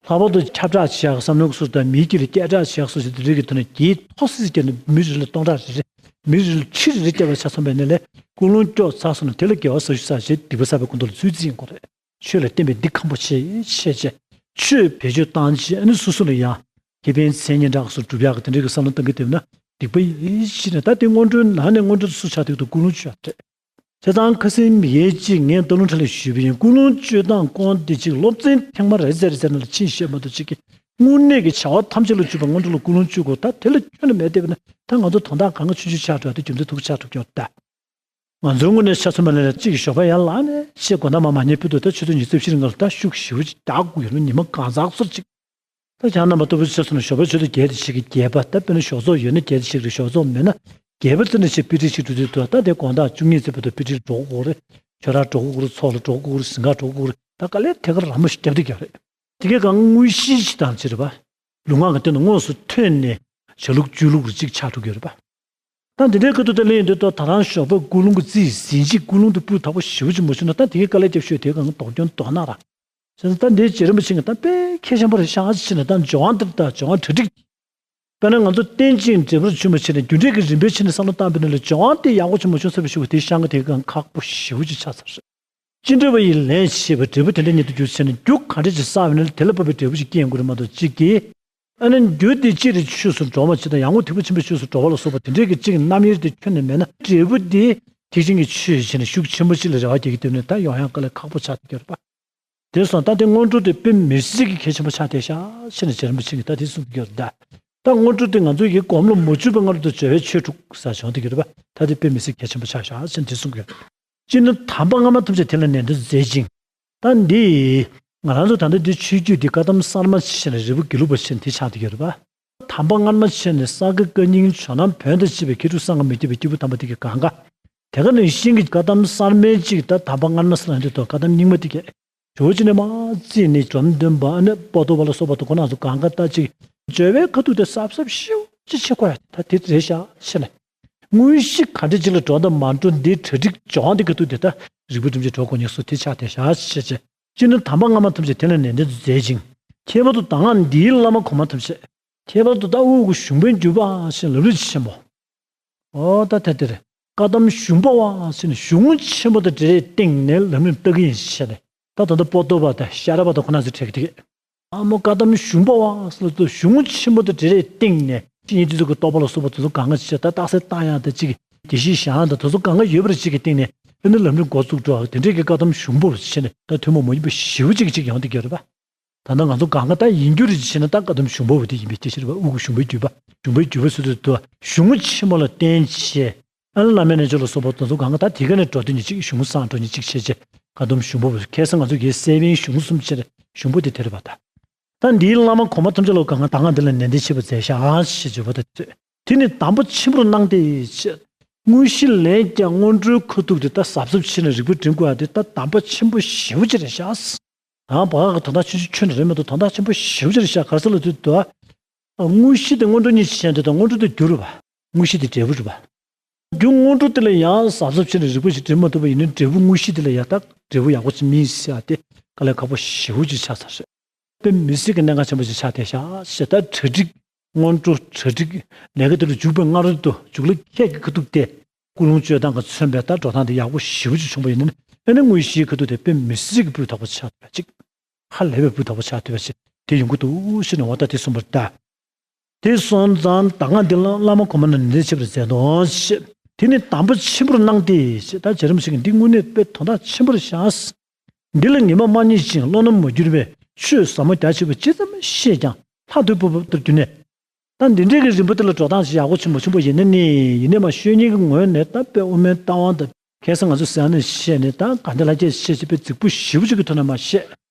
ལྷག་པར་དུ་ཁྱབ་བསྒྲགས་བྱེད་ཡག་བསམ་བློའི་སོ་དང་མིའི་དཀྱིལ་ལ་སྐད་གྲགས་བྱེད་ཡག་སོ་ཞིག་དེ་རིགས་ཀྱི་ཐོག་ནས་གྱེས་ཐོ་སི་སི་བརྒྱབ་ནས་མི་རེ་ལ་སྟོང་ཕྲག་རེ་རེ། མི་རེ་ལ་ཁྲི་རེ་རེ་བརྒྱབ་པ་ཆ་ཚང་བས་ནས་ལས་ཀུན་སློང་སྐྱོ་ཚར་སོང་ན་དེ་ལ་དགེ་བ་ཟ་ཞུ་ས་ཞེས་སྡིག་པ་བསགས་པའི་ཀུན་རྟོག་ལ་ཚུར་རྩིས་ཡིན་དགོས་རེད། ཆོས་ལ་བརྟེན་པའི་སྡིག་ཁམ་པོ་ཆེ་ཆེ་ཆེ། ཆོས་བེད་སྤྱོད་བཏང་བྱས་ཨ་ནི་སོ་སོ་ལ་ཡང་ཁེ་ཕན་མཚན་སྙན་གྲགས་སུ་སྒྲུབ་ཡག་གི་དེ་འདྲའི་གི་བསམ་བློ་བཏང་གི་བསྡད་ན་སྡིག་པ་ཡིན་ཞེས་ནས། ད་དེ་སྔོན་འགྲོའི་ནང་ནས་སྔོན་འགྲོ་དེ་སུ་ཆགས་འདུག་ཏུ་ཀུན་སློང་བཅོས་ཡག་རེད། བྱས་ཙང་ཁ་སང་མི་ཡས་ཅིག་ངས་སྟག་ལུང་ཁྲ་ལ་ཞུས་པ་ཡིན། ཀུན་སློང་བཅོས་སྟངས་སྐོར་འདི་ཅིག་སློབ་ཚན་ཐེངས་མ་རེ་ཟེར་ཟེར་ན་ལ་ཕྱིན་བཤད་མ་གཏོགས་ཅིག་གི་དངོས་གནས་ཀྱི་བྱ་བ་ཐམས་ཅད་ལ་འཇུག་པའི་སྔོན་འགྲོ་ལ་ཀུན་སློང་བཅོས་དགོས། ད་དེ་ལ་ཁྱོན་ནས་མེད་བསྡད་པ་ན་ད་ང་ཚོ་དོན་དག་གང་ག་ཆུང་ཆུང་ཆགས་འགྲོ་བ་དེ་རྒྱུ་མཚན་ཐུག་ཆགས་འགྲོ་གི་ཡོད་ད། ང་ཚོའི་དངོས་གནས་ཆ་མཚོན་པ་ན་ལས་གཅིག་གི་ཞོགས་པ་ཡར་ལངས་ནས་ཆེས་དགོང་དག་མར་མ་ཉལ་ཕུད་དུ་ད་ཆུ་ཚོད་ཉི་ཤུ་རྩ་བཞི་རིང་ལ་ད་ཤུགས་ཞེ་པོ་ཅིག་རྒྱག་དགོས་ཡོད་ནོ། ཉི་མ་གང་ཚང་སོར་ཅིག་ད་ཁྱེད་རྣམ་པ་ལྟ་བུ་ཆ་མཚོན་ན་ཞོགས་པའི་ཆུ་ཚོད་བརྒྱད་དེ་ཕྱེད་ཀྱི་བརྒྱད་པ། ད་དཔེར་ན་ཞོགས་ཚོགས་ཡོད་ན་བརྒྱད་དེ་ཕྱེད་ཀྱི་རེད། ཞོགས་ཚོགས་མེད་ན་བརྒྱད་པ་ཙམ་ནས་ཕྱེད་དཔེ་ཁྲིད་ཞིག་འགྲོ་དུས་དུ་ད་དེ་དགོང་དག་བཅུ་གཉིས་ཙམ་བར་དུ་དཔེ་ཁྲིད་འགྲོ་དགོས་རེད། ཁྱོད་རང་འགྲོ་དགོས་རེད། ཚོགས་ལ་འགྲོ་དགོས་རེད། ཟིན་ཁ་འགྲོ་དགོས་རེད། ད་དཀའ་ལས་ཐད་ཀར་ར་མོ་ཞིག་བརྒྱབ་བསྡད་ཀྱི་ཡོད་རེད། དེ་གའི་སྒང་དངོས་གཞི་ཞིག་དང་ཅི་རེད་པ། ལུས་ངག་གི་སྟེང་དུ་དངོས་སུ་ཐོན་ནས་བྱ་ལུགས་སྤྱོད་ལུགས་རེ་གཅིག་ཆགས་འགྲོ་གི་ཡོད་རེད་པ། ད་འདི་འདྲའི་ཁ་ཐུག་དེ་ལེན་ཡོང་དུས་ད་ད་རང་ཞོགས་པ་ཀུན་སློང་གི་རྩིས་ཟིན་ཅིག་ཀུན་སློང་དེ་སྤུས་དག་པོ་ཞེ་པོ་ཅིག་མ་བྱུང་ན་ད་དེ་གའི་དཀའ་ལས་བརྒྱབ་ཤོས་དེ་གའི་སྒང་ལྡོག་སྐྱོན་ལྡོག་ན་ར། བྱས་ཙང་ད་འདིའི་རྗེ་རིན་པོ་ཆེ་གིས་ད་དཔེ་གལ་ཆེན་པོ་རེད་ཤག་ཅེས་ནས་ད་སྦྱོང་བ་འདིར་ད་སྦྱོང་བ་གྲ་སྒྲིག་དཔེར་ན་ང་ཚོ་རྟེན་ཅིང་འབྲེལ་པར་འབྱུང་བ་བྱས་ནས་རྒྱུ་འབྲས་ཀྱི་རིམ་པའི་ཆ་ནས་བསམ་བློ་བཏང་བ་ཡིན་ན་ལས་སྦྱོང་བ་དེ་ཡག་པོ་ཅིག་མ་བྱུང་ཚར་བའི་གཞུག་གུ་དེའི་བཤང་ག་དེ་གའི་སྒང་ཁག་པོ་ཞེ་པོ་ཅིག་ཆགས་ཚར་རེད། ཅི་འདྲ་བ་ཡི་ལན་ཞེས་པའི་འབྲས་བུ་དེ་འདྲ་ཉིད་དུ་འགྱུར་ཟེར་ནས་རྒྱུ་ག་འདྲ་ཅིག་བསགས་པ་ཡིན་ན་ལས་དེ་ལ་བབ་པའི་འབྲས་བུ་ཞིག་སྐྱེ་ཡོང་གི་རེད་མ་གཏོགས་གཅིག་གིས། ཨ་ནི་རྒྱུ་དེ་སྤྱིར་ཆོས་སུ་འགྲོ་བ་ཅིག་དང་ཡང་སྒོས་ཐེག་པ་ཆེན་པོའི་ཆོས་སུ་འགྲོ་བ་ལ་སོགས་པ་དེ་འདྲའི་གི་གཅིག་རྣམ་དབྱེ་དེ་ཁྱོན་ནས་མེད་ན་འབྲས་བུ་དེ་ཐེག་ཆེན་གྱི་ཆོས་ཡིན་ཕྱིར་ཤུགས་ཆེན་པོ་ཅིག་ལ་རེ་བ་རྒྱག་གི་འདུག་ན་ད་ཡོང་ཡ་དཀའ་ལས་ཁག་པོ་ཆགས་བསྡད་ཀྱི་ཡོད་རེད་པ། དེ་སོང་ད་དེ་སྔོན་འགྲོ་དེ་དཔེ་མི་སྲིད་ཀྱི་གལ་ཆེན་པོ་ཆགས་བསྡད་ཤག་ཅེས་ནས་རྗེ་རིན་པོ་ཆེ་གིས་ད་དེ་གསུངས་ཀྱི་ཡོད་རེད་ད། ད་སྔོན་འགྲོ་དེ་ང་ཚོ་ཡི་སྒོམ་ལ་མ་འཇུག་པའི་སྔ་རོལ་དུ་སྦྱོར་བས་ཆོས་དྲུག་ཟེར་བྱུང་བསྡད་ཀྱི་ཡོད་རེད་པ། ད་དེ་དཔེ་མི་སྲིད་གལ་ཆེན་པོ་ཆགས་ཤག་ཅེས་ནས་དེ་གསུངས་ཀྱི་ཡོད་རེད། སྤྱིར་ན་དམ་པ་སྔ་མ་ཐམས་ཅད་དེ་ལ་ནན་ཏན་མཛད་ཅིང་། ད་འདི། ང་རང་ཚོ་ད་ལྟ་འདི་ཆོས་བརྒྱུད་འདི་བཀའ་གདམས་གསར་མ་ཕྱིན་ནས་རིལ་བུ་དགེ་ལུགས་པ་ཕྱིན་དེ་ཆགས་བསྡད་ཀྱི་ཡོད་རེད་པ། དམ་པ་སྔ་མ་ཕྱིན་ནས་ས་དགེ་བཀའ་རྙིང་ཇོ་ནང་བོན་དང་བཅས་པའི་མཁས་གྲུབ་སངས་རྒྱས་མི་བསྐྱོད་པའི་སྐྱེས་བུ་དམ་པ་དེ་གའི་གང་ག་དེ་ག་ནང་བཞིན་གྱི་བཀའ་གདམས་གསར་མའི་གཅིག་ད་དམ་པ་སྔ་མ་ཟེར་ན་འདི་དང་བཀའ་གདམས་རྙིང་མ་དེ་གས། ཇོ་བོ་རྗེ་ནས་མར་བརྩིས་ནས་འབྲོམ་སྟོན་པ་ཨ་ནི་པོ་ཏོ་བ་ལ་སོགས་པ་དང་ཁོ་རང་ཚོ་གང་ག་ད་ཅིག་སྦྱོར་བའི་ཁ་ཐུག་དེ་གཟབ་གཟབ་ཤེའུ་ཅིག་བྱེད་དགོས་ཡ་ད་དེ་རེད་ཤག་ཅེས་ནས། དངོས་གཞི་ག་འདྲ་ཅིག་ལ་འགྲོ་དང་མ་འགྲོ་འདི་གྲ་སྒྲིག་སྦྱོང་བ་འདི་ག་ཐུག་དེ་ད་རིག་པ་སྒྲིམ་གྱིས་འགྲོ་དགོས་ངེས་སོ་དེ་ཆགས་བསྡད་ཤག་ཅེས་བྱས། སྤྱིར་ན་དམ་པ་སྔ་མ་ཐམས་ཅད་དེ་ལ་ནན་ཏན་དུ་མཛད་ཅིང་། ཁྱད་པར་དུ་ད་སྔ་འདིའི་བླ་མ་གོང་མ་ཐམས་ཅད། ཁྱད་པར་དུ་ད་དབུ་དགུ་གཞུང་པའི་བརྒྱུད་པ་ཞེས་ལམ་རིམ་ཆེན་པོ། ཨོ་ད་དེ་དེ་རེད། བཀའ་གདམས་གཞུང་པ་བ་ཟེར་ནས་གཞུང་ཆེན་པོ་དང་འབྲེལ་བའི་སྟེང་ནས་ལམ་རིམ་བལྟ་གི་ཡིན་ཞེས་ནས་ད་ད་ལྟ་པོ་ཏོ་བ་དང་ཤ་ར་བ་དང་ཁོ་ན་ཚོས་འཕྲད་ཀྱི་དེ། ཨ་མོ་བཀའ་གདམས་གཞུང་པ་བ་ཟེར་ལ་ད་གཞུང་ཆེན་པོ་དང་འབྲེལ་བའི་སྟེང་ནས་ཕྱི་ཉིན་དུས་ཚོད་ཀྱི་རྟོགས་པ་ལ་སོགས་པ་དེ་ཚོ་གང་ག་ཅིག་ད་རྟགས་གསལ་བཏང་ཡག་དང་གཅིག་དགེ་བཤེས་བཞེངས་ཡག་དང་དེ་ཚོ་གང་ག་ཡོད་པར་གཅིག་གི་སྟེང་ནས་ཨ་ནི་ལམ་རིམ་འགོ་བཙུགས་འགྲོ་བ་དེ་འདྲའི་གི་བཀའ་གདམས་གཞུང་པ་བ་ཟེར་ནས་ད་ཐུན་མོང་མ་ཡིན་པ་ཞེ་པོ་ཅིག་ཅིག་ཡོང་བསྡད་ཀྱི་ཡོད་རེད་པ། ད་ལྟ་ང་ཚོ་གང་ག་ད་ཡིན་རྒྱུ་རེད་ཅེས་ན་ད་བཀའ་གདམས་གཞུང་པ་བ་དེ་ཡིན་པའི་སྐད་ཆ་རེད་པ། དབུ་དགུ་གཞུང་པའི་བརྒྱུད་པ། གཞུང་པའི་བརྒྱུད་པ་ཟེར་དུས་དུ་གཞུང་ཆེན་མོ་ལ་བརྟེན་བྱས། ཨ་ནི་བླ་མའི་རྣལ་འབྱོར་ལ་སོགས་པ་དེ་ཚོ་གང་ག་ད་དེ་ག་ནས་འགྲོ་དོན་ཉིད་གཅིག་གཞུང་བསྲངས་འགྲོ་ཉིད་གཅིག་བྱས་བྱས་བཀའ་གདམས་གཞུང་པ་བ་ཁ་སང་ང་ཚོ་གིས་སེ་བན་གཞུང་གསུམ་བྱས་ནས་གཞུང་པ་དེ་དེ་རེད་པ་ད། ད་འདིའི་བླ་མ་གོང་མ་ཐམས་ཅད་ལ་གང་ག་ད་སྔ་འདི་ལ་ནན་ཏན་བྱེད་པ་མཛད་ཤག་ཞེས་བརྗོད་པ་དང་དེ་ནི་དམ་པ་ཆེན་པོར་སྣང་སྟེ་ཞེས། དངོས་གཞི་ལན་ཀྱང་སྔོན་འགྲོའི་ཁ་ཐུག་དེ་ད་གཟབ་གཟབ་བྱས་ནས་རིག་པ་སྒྲིམ་དགོས་ཡ་དེ་ད་དམ་པ་ཆེན་པོ་ཞེ་པོ་ཅིག་རེད་ཤག་ཡང་བག་གི་དོན་དག་ཆུང་ཆུང་ཁྱོན་ནས་རེད་མ་གཏོགས་དོན་དག་ཆེན་པོ་ཞེ་པོ་ཅིག་རེད་ཤག་ག་རེ་ཟེར་ལབ་དུས་དུ། དངོས་གཞི་དེ་སྔོན་འགྲོ་གཉིས་བྱས་འདི་དང་སྔོན་འགྲོ་དེ་རྒྱུ་རེད་པ། དངོས་གཞི་དེ་འབྲས་བུ་རེད་པ། རྒྱུ་སྔོན་འགྲོ་དེ་ལ་ཡང་གཟབ་གཟབ་བྱས་ནས་རིག་པ་ཞིག་སྒྲིམ་མ་ཐུབ་པ་ཡིན་ན་འབྲས་བུ་དངོས་གཞི་དེ་ལ་ཡང་དག་འབྲས་བུ་ཡག་པོ་ཞིག་མིན་ཟེར་ཡ་དེ་དཀའ་ལས་ཁག་པོ་ཞེ་པོ་ཅིག་ཆགས་ཚར་རེད། དཔེ་མི་སྲིད་ཀྱི་གནད་འགག་ཆེན་པོ་ཞིག་ཆགས་བསྡད་ཤག་ཞེས་ད་གྲ་སྒྲིག་སྔོན་འགྲོ་གྲ་སྒྲིག་ལས་ཀ་དེ་ལ་འཇུག་པའི་སྔ་རོལ་དུ་འཇུག་ལ་ཁད་ཀྱི་ཁ་ཐུག་སྟེ། ཀུན་སློང་སྤྱོད་སྟངས་ཀྱིས་མཚོན་པའི་ད་འགྲོ་སྟངས་དེ་ཡག་པོ་ཞེ་པོ་ཅིག་བྱུང་བ་ཡིན་ན་ཨ་ནི་དངོས་གཞིའི་ཁ་ཐུག་དེ་དཔེ་མི་སྲིད་ཀྱི་སྤུས་དག་པོ་ཆགས་ཐུབ་པ་ཅིག་ཧ་ལས་པའི་སྤུས་དག་པོ་ཆགས་ཐུབ་པ་ཞིག་དེ་ཡོང་གི་འདུག་ཞེས་ནས་འོ་ད་དེ་གསུངས་པ་རེད་ད། དེ་སོང་ཙང་ད་སྔ་འདི་བླ་བླ་མ་གོང་མ་ན་ནི་འདི་བྱེད་པར་མཛད་དོ་ཞེས། དེ་ནི་དམ་པ་ཆེན་པོར་སྣང་སྟེ་ཞེས་ད་རྗེ་རིན་པོ་ཆེ་གིས་འདི་དངོས་གནས་དཔེ་དོན་དག་ཆེན་པོར་བཞག་འདི་ལ་ངེས་པ་མ་རྙེད་ཅིང་བློ་རྣམ་མ་གྱུར་པས་ཆོས་ཟབ་མོ་རྒྱ་ཆེ་བ་ཇི་ཙམ་ཤེས་ཀྱང་ལྷ་འདོད་པ་ལྟར་གྱུར་ནས། ད་འདི་འདྲའི་གི་རིམ་པ་དེ་ལ་འགྲོ་སྟངས་ཤིག་ཡག་པོ་ཆེན་པོ་ཆེན་པོ་ཡིན་ན་ནི་ཡིན་ནས་མ་ཤོད་ཉན་གྱི་ངོས་ནས་ད་དཔེ་དབུ་མའི་ལྟ་བ་དང་ཁ་སང་ང་ཚོ་ཟེར་ནས་བཤད་ནས་ད་ག་འདི་ལ་སྐད་བཤད་བྱས་པའི་རྫིག་པོ་ཞེ་པོ་ཅིག་གི་ཐོག་ནས་མ་བཤད།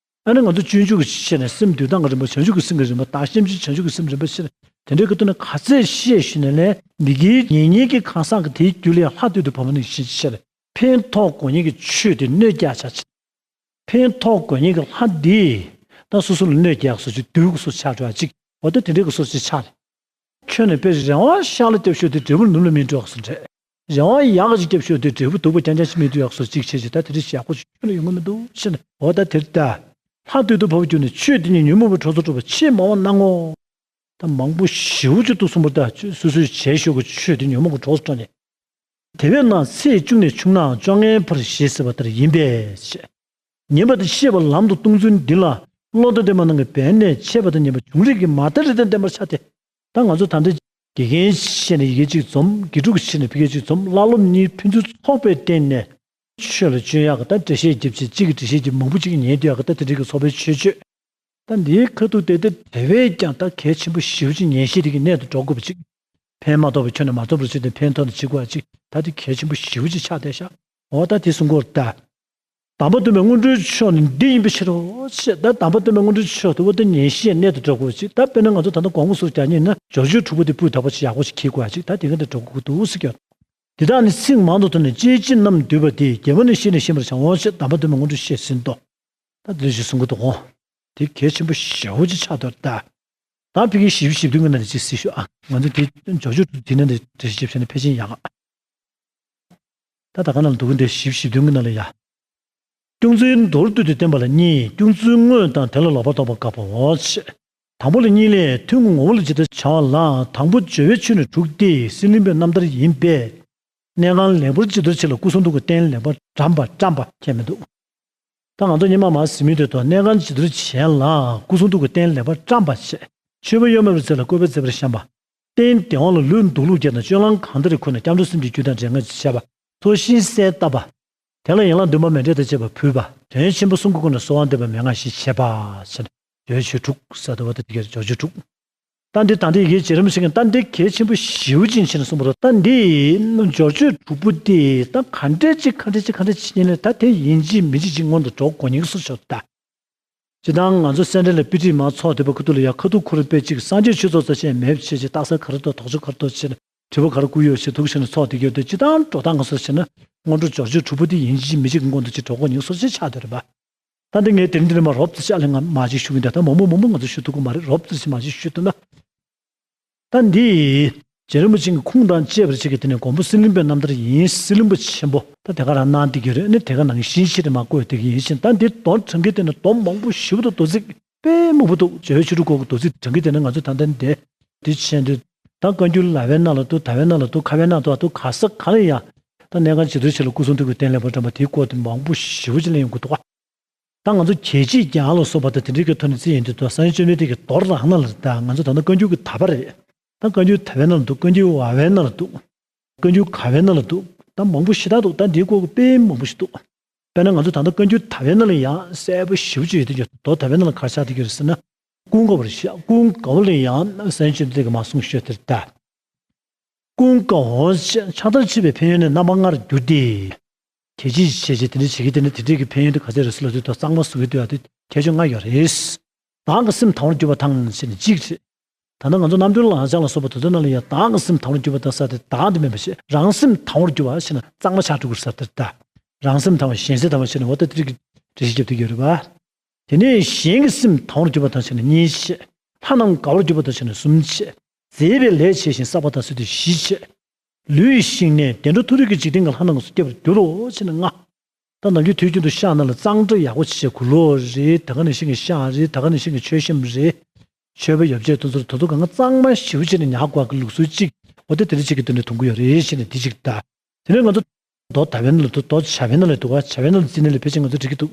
ཨ་ནི་ང་ཚོ་སྤྱོད་འཇུག་གི་བཤད་ནས་སེམས་འདུལ་སྟངས་ཀྱི་རིམ་པ་བྱང་ཆུབ་ཀྱི་སེམས་ཀྱི་རིམ་པ་དང་བྱང་ཆུབ་བྱང་ཆུབ་ཀྱི་སེམས་རིམ་པ་བཤད་ནས་དེ་འདྲའི་གི་ཐོག་ནས་ག་ཚད་བཤད་ཞུས་ནས་ལན་མི་དགེའི་ཉེ་ཉེ་གི་ཁང་བཟང་གི་དེའི་རྒྱུད་ལ་ཡང་ལྷ་འདོད་དུ་བབས་པ་ནི་ཞེས་བཤད་ནས་ཕན་ཐོགས་དགོས་ཉེ་གི་ཆོས་དེ་གནོད་རྒྱག་བྱ་ཕན་ཐོགས་དགོས་ཉེ་གི་ལྷ་འདིས་ད་སོ་སོ་ལ་གནོད་རྒྱག་སོགས་ཀྱི་བདུད་ཀྱི་སོ་ཆགས་འགྲོ་བ་ཅིག་འོ་ད་དེ་འདྲའི་གི་སོ་ཅིག་ཆགས་ནས། ཁྱོད་ནས་དཔེ་རེ་བ་ཤར་ལ་བརྒྱབ་ཤོག་དེ་འབྲས་བུ་ནུབ་ལ་མི་འགྲོ་ཡག་སོ་འདྲ། རེ་བ་ཡག་ཅིག་བརྒྱབ་ཤོག་དེ་འབྲས་བུ་སྡུག་པ་རྐྱང་རྐྱང་ཞིག་མི་འདུག་ཡག་སོ་ཅིག་བྱས་ཅིག་ད་དེ་འདྲ་ཞིག་ཡག་པོ་ཞིག་ཁྱོད་ལ་ཡོང་གི་མི་འདུག་ཟེར་ནས་འོ་ད་དེར་ལྟ། ལྷ་འདོད་དུ་བབས་གྱུར་ནས་ཆོས་འདི་ཉིད་ཉོན་མོངས་པའི་གྲོགས་སུ་གྲུབ་པ་ཆེས་མང་བ་སྣང་ངོ་། ད་མང་པོ་ཞེ་པོ་ཅིག་འདུག་གསུངས་པ་ད་སོ་སོས་བྱས་ཤོག་གི་ཆོས་འདི་ཉོན་མོངས་ཀྱི་གྲོགས་སུ་གྲུབ་ནས། དེ་བས་ན་ཚེས་བཅུ་ནས་ཆུང་ནའང་བཅོ་ལྔའི་བར་ཞེས་ཟེར་བ་ལྟར་ཡིན་པས། ཉན་པ་དང་ཤེས་པ་ལམ་དུ་གཏོང་ཚུལ་འདི་ལ་བློ་ལྡན་འདས་མ་རྣམས་ཀྱིས་འབད་ནས་འཆད་པ་དང་ཉན་པ་བྱུང་རིགས་ཀྱི་མ་མཐའ་རེ་དང་ལྡན་པར་བྱ་སྟེ། ད་ང་ཚོ་ད་ལྟ་དགེ་རྒན་བྱས་ནས་ཡི་གེ་གཅིག་འཛོམས། དགེ་ཕྲུག་བྱས་ནས་ཕ་གི་གཅིག་འཛོམས། བླ་སློབ་གཉིས་ཕན་ཚུན་ཚོགས་པའི་སྟེང་ནས་ཆོས་ལ་སྤྱོད་ཡག་གི་ད་འགྲེལ་བཤད་རྒྱབ་བྱས་གཅིག་གིས་འགྲེལ་བཤད་རྒྱབ་མང་པོ་གཅིག་གིས་ཉན་སྡོད་ཡག་གི་ད་དེ་འདྲའི་གི་ཚོགས་པའི་ཆོས་སྤྱོད། ད་འདིའི་ཁ་ཐུག་དེ་དེ་དེ་བས་ཀྱང་ད་གལ་ཆེན་པོ་ཞེ་པོ་ཅིག་ཉན་ཤེས་རིགས་ཀྱི་གནད་དུ་འགྲོ་དགོས་པ་ཅིག་ཕན་མ་ཐོགས་པའི་ཆོས་ནི་མ་ཐོབ་པར་བྱས་ཏེ་ཕན་ཐོགས་ནས་བྱེད་དགོས་པ་ཅིག་ད་ ད་དེ་གལ་ཆེན་པོ་ཞེ་པོ་ཅིག་ཆགས་བསྡད་ཤག་འོ་ད་དེ་གསུང་གི་ཡོད་རེད་ད། དམ་པ་སྟོན་པའི་སྔོན་འགྲོའི་ཕྱོགས་ནི་འདི་ཡིན་པའི་ཕྱིར་རོ་ཞེས། ད་དམ་པ་སྟོན་པའི་སྔོན་འགྲོའི་ཕྱོགས་དེ་འོ་ད་ཉན་ཤེས་གནད་དུ་འགྲོ་དགོས་ཅིག་ད་དཔེར་ན་ང་ཚོ་ད་ལྟ་དགོངས་པ་སུ་རྒྱག་ཉིན་ན་སྦྱོར་ཆོས་དྲུག་པོ་དེ་སྤུས་དག་པོ་ཅིག་ཡག་པོ་ཞིག་འཁྱེར་དགོས་ཡ་ཅིག་ད་དེ་ག་འདྲ་འགྲོ་དགོས་ཀྱི་འདུག་ཟེར་གྱི་ཡོད། དེ་དག་ནི་ཚིག་མང་དུ་ཐོས་ནས་ལྕེ་གཅིག་རྣམས་བསྡུས་པ་དེས། རྒྱལ་པོ་ནི་ཤེས་ནས་ཤེས་པར་བྱའོ་ཞེས་དམ་པ་སྟོན་པའི་སྔོན་འགྲོས་བཤད་ཟིན་ཏོ། ད་དེ་ལས་ཞེས་གསུང་གི་འདུག་གོ། དེ་གལ་ཆེན་པོ་ཞེ་པོ་ཅིག་ཆགས་འདུག་ད། ད་ཕ་གི་བཞི་བཅུ་ཞེ་བདུན་གྱི་ནང་ནས་ཅིག་གཟིགས་ཤོག་ཨ། ང་ཚོ་དེ་སྦྱོར་ཆོས་དྲུག་དེ་ནང་ནས་འགྲེལ་བཤད་བྱས་ན་ཕལ་ཆེར་ཡག་ཨ། ད་ད་ག་ནང་ལ་འདུག་གི་འདི་བཞི་བཅུ་ཞེ་བདུན་གྱི་ནང་ལ་ཡ། སྐྱོང་ཚུལ་མདོར་བསྡུས་ཏེ་བསྟན་པ་ལ་གཉིས། སྐྱོང་ཚུལ་དངོས་དང་དེ་ལ་ལོག་པར་རྟོག་པ་དགག་པའོ། དང་པོ་ལ་གཉིས་ལས། ཐུན་ངོ་བོ་ལ་ཇི་ལྟར་བྱ་བ་ལ། དང་པོ་སྦྱོར་བའི་ཆོས་ནི་དྲུག་སྟེ། སྲེད་ལེན་པའི་རྣམ་ཐར་ཡིན་པས། གནས་ཁང་ལེགས་པར་ཇི་ལྟར་བྱེད་ལ། སྐུ་གསུང་ཐུགས་ཀྱི་རྟེན་ལེགས་པར་བཀྲམ་པ། བཀྲམ་པ་ཁྱད་མི་འདུག་ད་ང་ཚོ་སྔོན་མ་མར་གཟིགས་མི་དེ་ཚོ་གནས་ཁང་ཇི་ལྟར་བྱེད་ལ་སྐུ་གསུང་ཐུགས་ཀྱི་རྟེན་ལེགས་པར་བཀྲམ་པ་བྱས། མཆོད་པ་གཡོ་མེད་པར་མཛད་ལ་བཀོད་པ་མཛེས་པར་བཤམས་པ། རྟེན་དེའི་འོག་ལ་ལུས་འདུག་ལུགས་བརྒྱབ་ན་སྤྱོད་ལམ་གང་འདྲ་རེ་ཁུར་ན་སྐྱབས་འགྲོ་སེམས་བསྐྱེད་རྒྱུད་དང་འདྲེས་ངེས་བྱས་པ། ཚོགས་ཞིང་གསལ་བཏབ་པ། དེ་ལ་ཡན་ལག་བདུན་པ་མཎྜལ་དང་བཅས་པ་ཕུལ་བ། དོན་ཆེན་པོ་གསུང་གི་སྒོ་ནས་གསོལ་བ་འདེབས་པ་མན་ངག་བཞི་བྱས་པ། ཟེར་ནས་སྦྱོར་ཆོས་དྲུག་ཟེར་དུ་བ་དང་དེ་གར་སྦྱོར་ཆོས་དྲུག་ད་འདི་ད་འདི་ཡི་གེ་རྗེ་རིན་པོ་ཆེ་གིས་ད་འདི་གལ་ཆེན་པོ་ཞེ་པོ་ཅིག་བྱས་ནས་གསུངས་པ་རེད། ད་འདི་སྦྱོར་ཆོས་དྲུག་པོ་འདི་ད་ག་འདྲས་ཅིག་ག་འདྲས་ཅིག་ག་འདྲས་ཅིག་ཉན་ལས་ད་དེ་ཡིན་གཅིག་མིན་གཅིག་ཅིག་སྔོན་དུ་འགྲོ་དགོས་ཉེན་སོ་ཆོག་ད། སྤྱིར་བཏང་ང་ཚོ་སེ་འབྲས་ལ་དཔེ་ཁྲིད་མར་ཚོགས་བསྡད་པ་ཁུ་ཐུག་ལ་ཡ་ཁ་ཐུག་ཁོ་རང་དཔེ་གཅིག་སངས་རྒྱས་ཆོས་ཚོགས་ཚར་ཆེན་མེད་བྱས་ཅིག་རྟགས་གསལ་ག་རེ་འདུག་དོགས་གཅོད་ག་རེ་འདུག་བྱས་ནས་དྲི་བ་ག་རེ་བསྐུར་ཡོད་ཞེས་ཐུགས་བཞེས་ནས་ཚོགས་བསྡད་ཀྱི་ཡོད་དུས་སྤྱིར་བཏང་འགྲོ་སྟངས་ང་ཚོ་བྱས་ན་སྔོན་འགྲོ་སྦྱོར་ཆོས་དྲུག་པོ་འདི་ཡིན་གཅིག་མིན་གཅིག་གི་སྔོན་དུ་ཅིག་འགྲོ་དགོས་ཉེན་སོ་ཆེ་ཆགས་བསྡད་རེད་པ། ད་འདི་ངས་དེ་རིང་འདི་ནས་མར་རོབ་ཙམ་ཅིག་ཨ་ལས་ང་མ་ཅིག་ཞུ་གི་འདུག་ད་མང་པོ་མང་པོ་ང་ཚོ་ཞུ་ཐུབ་ཀྱི་མ་རེད། རོབ་ཙམ་ཅིག་མ་ཅིག་ཞུ་ཐུབ་ན། ད་འདི། རྗེ་རིན་པོ་ཆེ་གི་ཁུངས་དང་བཅས་པར་བྱེད་ཀྱི་དེ་ནས་མགོན་པོ་སྲེད་ལེན་པའི་རྣམ་ཐར་ཡིན། སྲེད་ལེན་པ་ཆེན་པོ་ད་དེ་ག་རང་གནང་བསྡད་ཀྱི་རེད། ནི་དེ་ག་ནང་བཞིན་ཆེད་དུ་མ་བཀོད་བསྡད་ཀྱི་ཡིན་ཞིང་ད་འདི་མདོ་དྲང་གི་དེ་ནས་མདོ་མང་པོ་ཞེ་པོ་འདུག་མདོ་ཚིག་དཔེ་མང་པོ་འདུག་སྦྱོར་བའི་ཆོས་དྲུག་སྐོར་གྱི་མདོ་ཚིག་དྲང་གི་དེ་ནས་ང་ཚོ་ད་ལྟ་འདི་འདི་བྱས་འདུག་ད་བཀའ་འགྱུར་ལ་བའི་ནང་ལ་འདུག་ད་བའི་ནང་ལ་འདུག་ཁ་བའི་ནང་འདུག་ཨ་འདུག་ག་ས་ག་ལ་ཡང་ད་གནས་ཁང་ཇི་ལྟར་བྱེད་ལ་སྐུ་གསུང་ཐུགས་ཀྱི་རྟེན་ལེགས་པར་བཀྲམ་པ་དེའི་སྐོར་དེ་མང་པོ་ཞེ་པོ་ཅིག་གླེང་ཡོང་གི་འདུག་ད་ང་ཚོ་རྒྱལ་བྱེད་རྒྱལ་ལ་སོགས་པ་དང་དེ་འདྲའི་གི་ཐོག་ནས་བརྩི་ཡོང་དུས་ད་སངས་རྒྱས་བཅོམ་ལྡན་འདས་ཀྱི་མདོ་རང་ནང་ལ་ད་ང་ཚོ་ད་ལྟ་བཀའ་འགྱུར་གྱི་དག་པ་རེད། ད་བཀའ་འགྱུར་དག་པའི་ནང་ལ་འདུག་བཀའ་འགྱུར་བ་བའི་ནང་ལ་འདུག་བཀའ་འགྱུར་ག་བའི་ནང་ལ་འདུག་ད་མང་པོ་ཞེ་དྲག་འདུག་ད་འདིའི་སྐོར་གྱི་དཔེ་མང་པོ་ཞིག་འདུག་དཔེར་ན་ང་ཚོ་ད་ལྟ་བཀའ་འགྱུར་དག་པའི་ནང་ལ་ཡང་གསལ་པོ་ཞེ་པོ་ཅིག་ཡོད་དེ་མདོ་དག་པའི་ནང་ལ་ག་རེ་ཆགས་བསྡད་ཀྱི་རེད་ཟེར་ན། ཀུན་དགའ་བོ་རེད་ཤག་ཀུན་དགའ་བོ་ལ་ཡང་སངས་རྒྱས་བཅོམ་ལྡན་འདས་ཀྱིས་མར་གསུངས་ཤོད་དེར་ལྟ། ཀུན་དགའ་བོ་ཆགས་ལྟར་འཆི་བའི་ཕན་ཡོན་ནི་རྣམ་པ་ལྔར་འགྱུར་ཏེ། གལ་ཆེ་ཆེ་ཆེ་དེ་འདྲ་བྱེད་ཀྱི་དེ་ནི་དེ་འདྲས་ཀྱི་ཕན་ཡོན་དེ་ག་ཚད་རེད་ཟེར་ལབ་དུས་ད་གཙང་མ་བཟོ་གི་འདུག་ཡ་དེ་ཁྱད་ཆོས་ལྔ་ཡོད་རེད། བདག་གི་སེམས་དང་བར་གྱུར་པ་དང་ཞེས་ནི་གཅིག་རེད། ད་ནི་ང་ཚོ་རྣམ་འགྱུར་ལམ་སྦྱང་ལ་སོགས་པ་དེ་ཚོ་ནང་ལ་ཡང་བདག་གི་སེམས་དང་བར་གྱུར་པ་དང་ཟེར་དེ་བདག་དེ་མིན་པ་ཞེས་རང་སེམས་དང་བར་གྱུར་པ་ཞེས་ན་གཙང་མ་ཆགས་འགྲོ་གི་རེད་ཟེར་དེ་ལྟ། རང་སེམས་དང་བ་གཞན་སེམས་དང་བ་ཞེས་ནི་འོ་ད་དེ་འདྲས་ཀྱི་འགྲེལ་བཤད་རྒྱབ་བསྡད་ཀྱི་ཡོད་རེད་པ། དེ་ནས་གཞན་གྱི་སེམས་དང་བར་གྱུར་པ་དང་ཞེས་ནི་གཉིས་བྱས། ལྷ་རྣམས་དགའ་བར་གྱུར་པ་དང་ཞེས་ནི་གསུམ་བྱས། མཛེས་པའི་ལས་བྱས་ཤིང་བསགས་པ་དང་ཟེར་དུས་བཞི་བྱས། ལུས་ཤིང་ནས་བདེ་འགྲོ་མཐོ་རིས་ཀྱི་འཇིག་རྟེན་གྱི་ལྷ་རྣམས་སུ་སྐྱེ་བར་འགྱུར་རོ་ཞེས་ནི་ལྔ། ད་ནམ་རྒྱུན་དུས་རྒྱུན་དུ་ཤག་ནང་ལ་གཙང་སྦྲ་ཡག་པོ་བྱེད་བྱེད་དགུ་ལོག་རེད། ད་ག་ནང་བཞིན་གྱི་ཤག་རེད། ད་ག་ནང་བཞིན་གྱི་མཆོད་བཤམས་རེད། མཆོད་པ་ཡོ་བྱད་དེ་ཚོར་དེ་ཚོ་གང་ག་གཙང་མ་ཞེ་པོ་བྱས་ནས་ཉར་དགོས་ཀྱི་ལུགས་སྲོལ་གཅིག་འོ་དེ་དེ་འདྲ་ཅིག་གི་དོན་ནས་མཐོང་གི་ཡོད་རེད་ཞེས་ནས་དེ་གཅིག་ད། དེ་ནས་ང་ཚོ་མདོ་དག་པའི་ནང་ལ་འདུག་མདོ་བྱ་བའི་ནང་ལ་འདུག་བ། བྱ་བའི་ནང་ལ་བརྩིས་ན་ལས་ཕལ་ཆེར་ང་ཚོ་འགྲིག་གི་འདུག་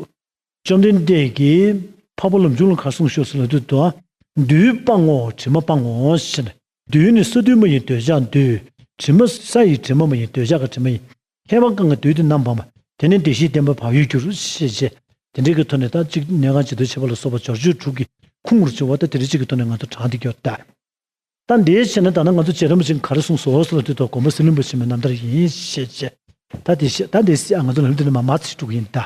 བཅོམ་ལྡན་འདས་ཀྱིས་འཕགས་པ་ལམ་འབྱུང་ལ་ག་རེ་གསུངས་ཤོག་ཟེར་ལབ་དུས་དུ། འདུལ་སྤང་ངོ་། དྲི་མ་སྤང་ངོ་ཞེས་ནས། འདུལ་ནི་ས་འདུལ་མ་ཡིན་འདོད་ཆགས་འདུལ། དྲི་མ་ས་ཡི་དྲི་མ་མ་ཡིན་འདོད་ཆགས་ཀྱི་དྲི་མ་ཡིན། མཁས་པ་གང་གིས་འདུལ་ཏེ་རྣམ་སྤངས་པ། དེ་ནི་བདེ་གཤེགས་བསྟན་པ་བག་ཡོད་འགྱུར། ཞེས་བྱས། དེ་འདྲའི་གི་ཐོག་ནས་ད་གཅིག་གནས་ཁང་ཇི་ལྟར་བྱེད་པ་ལ་སོགས་པ་སྦྱོར་ཆོས་དྲུག་གི་ཁུངས་རུ་བྱུང་བ་ད་དེ་འདྲ་གཅིག་གི་ཐོག་ནས་ང་ཚོ་དྲངས་ཏེ་ཡོད་ད། ད་འདིའི་ཆེད་ནས་ད་ནི་ང་ཚོ་རྗེ་རིན་པོ་ཆེས་ག་རེ་གསུངས་སོ་ཟེར་ལབ་དུས་ད་མགོན་པོ་སྲེད་ལེན་པ་ཆེན་མོའི་རྣམ་ཐར་ཡིན་ཞེས་བྱས། ད་དེ་བཤད་ད་འདི་སྲིད་ང་ཚོ་ལམ་འདི་ནས་མར་མར་ཚིག་དྲུག་ཡིན་ད།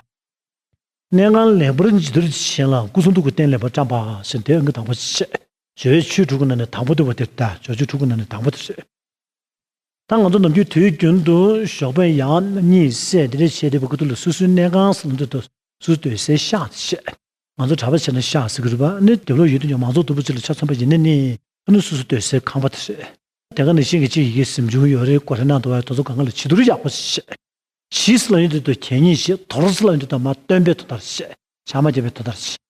གནས་ཁང་ལེགས་པར་ཇི་ལྟར་བྱེད་ལ། སྐུ་གསུང་ཐུགས་ཀྱི་རྟེན་ལེགས་པར་བཀྲམ་པ་ཞེས་དེ་ཨང་ཀི་དང་པོ་བྱས། སྦྱོར་བའི་ཆོས་དྲུག་གི་ནང་ནས་དང་པོ་དེ་བ་དེ་ད་སྦྱོར་ཆོས་དྲུག་གི་ནང་ནས་དང་པོ་དེ་རེད། ད་ང་ཚོ་ནམ་རྒྱུན་དུས་རྒྱུན་དུ་ཞོགས་པ་ཡང་གཉིད་སད་དེ་འདྲ་བྱས་དེ་བ་ཀུ་ཏུ་ལ་སོ་སོའི་གནས་ཁང་ཟེར་ལབ་དུས་སོ་སོའི་སྡོད་སའི་ཤག་དེ་བཤད། ང་ཚོ་གྲྭ་པ་བྱས་ན་ཤག་ཟེར་གི་རེད་པ། ནི་དེབ་ལོག་ཡོད་དུས་ཀྱང་མང་ཚོགས་སྡུག་པོ་ཅིག་ལ་ཆ་མཚོན་པ་ཡིན་ན་ནི། ཨ་ནི་སོ་སོ་སྡོད་སའི་ཁང་པ་དེ་རེད། དེ་ག་ནང་བཞིན་གྱི་གཅིག་ཡི་གེ་གཟིམ་ཆུང་ཡོད་རེད། སྒོ་ར་ནང་དུ་བ་དེ་ཚོ་གང་ག་ལ་བྱི་དོར་ཡག་པོ་བྱེད། བྱི་ཟེར་ལབ་ཡོང་དུས་དུ་གད་སྙིགས་བྱེད། དོར་ཟེར་ལབ་ཡོང་དུས་དུ་མ་སྟོན་པའི་དོན་དག་བྱེད། བྱ་མ་བརྒྱབ་པའི་དོན་དག་བྱེད།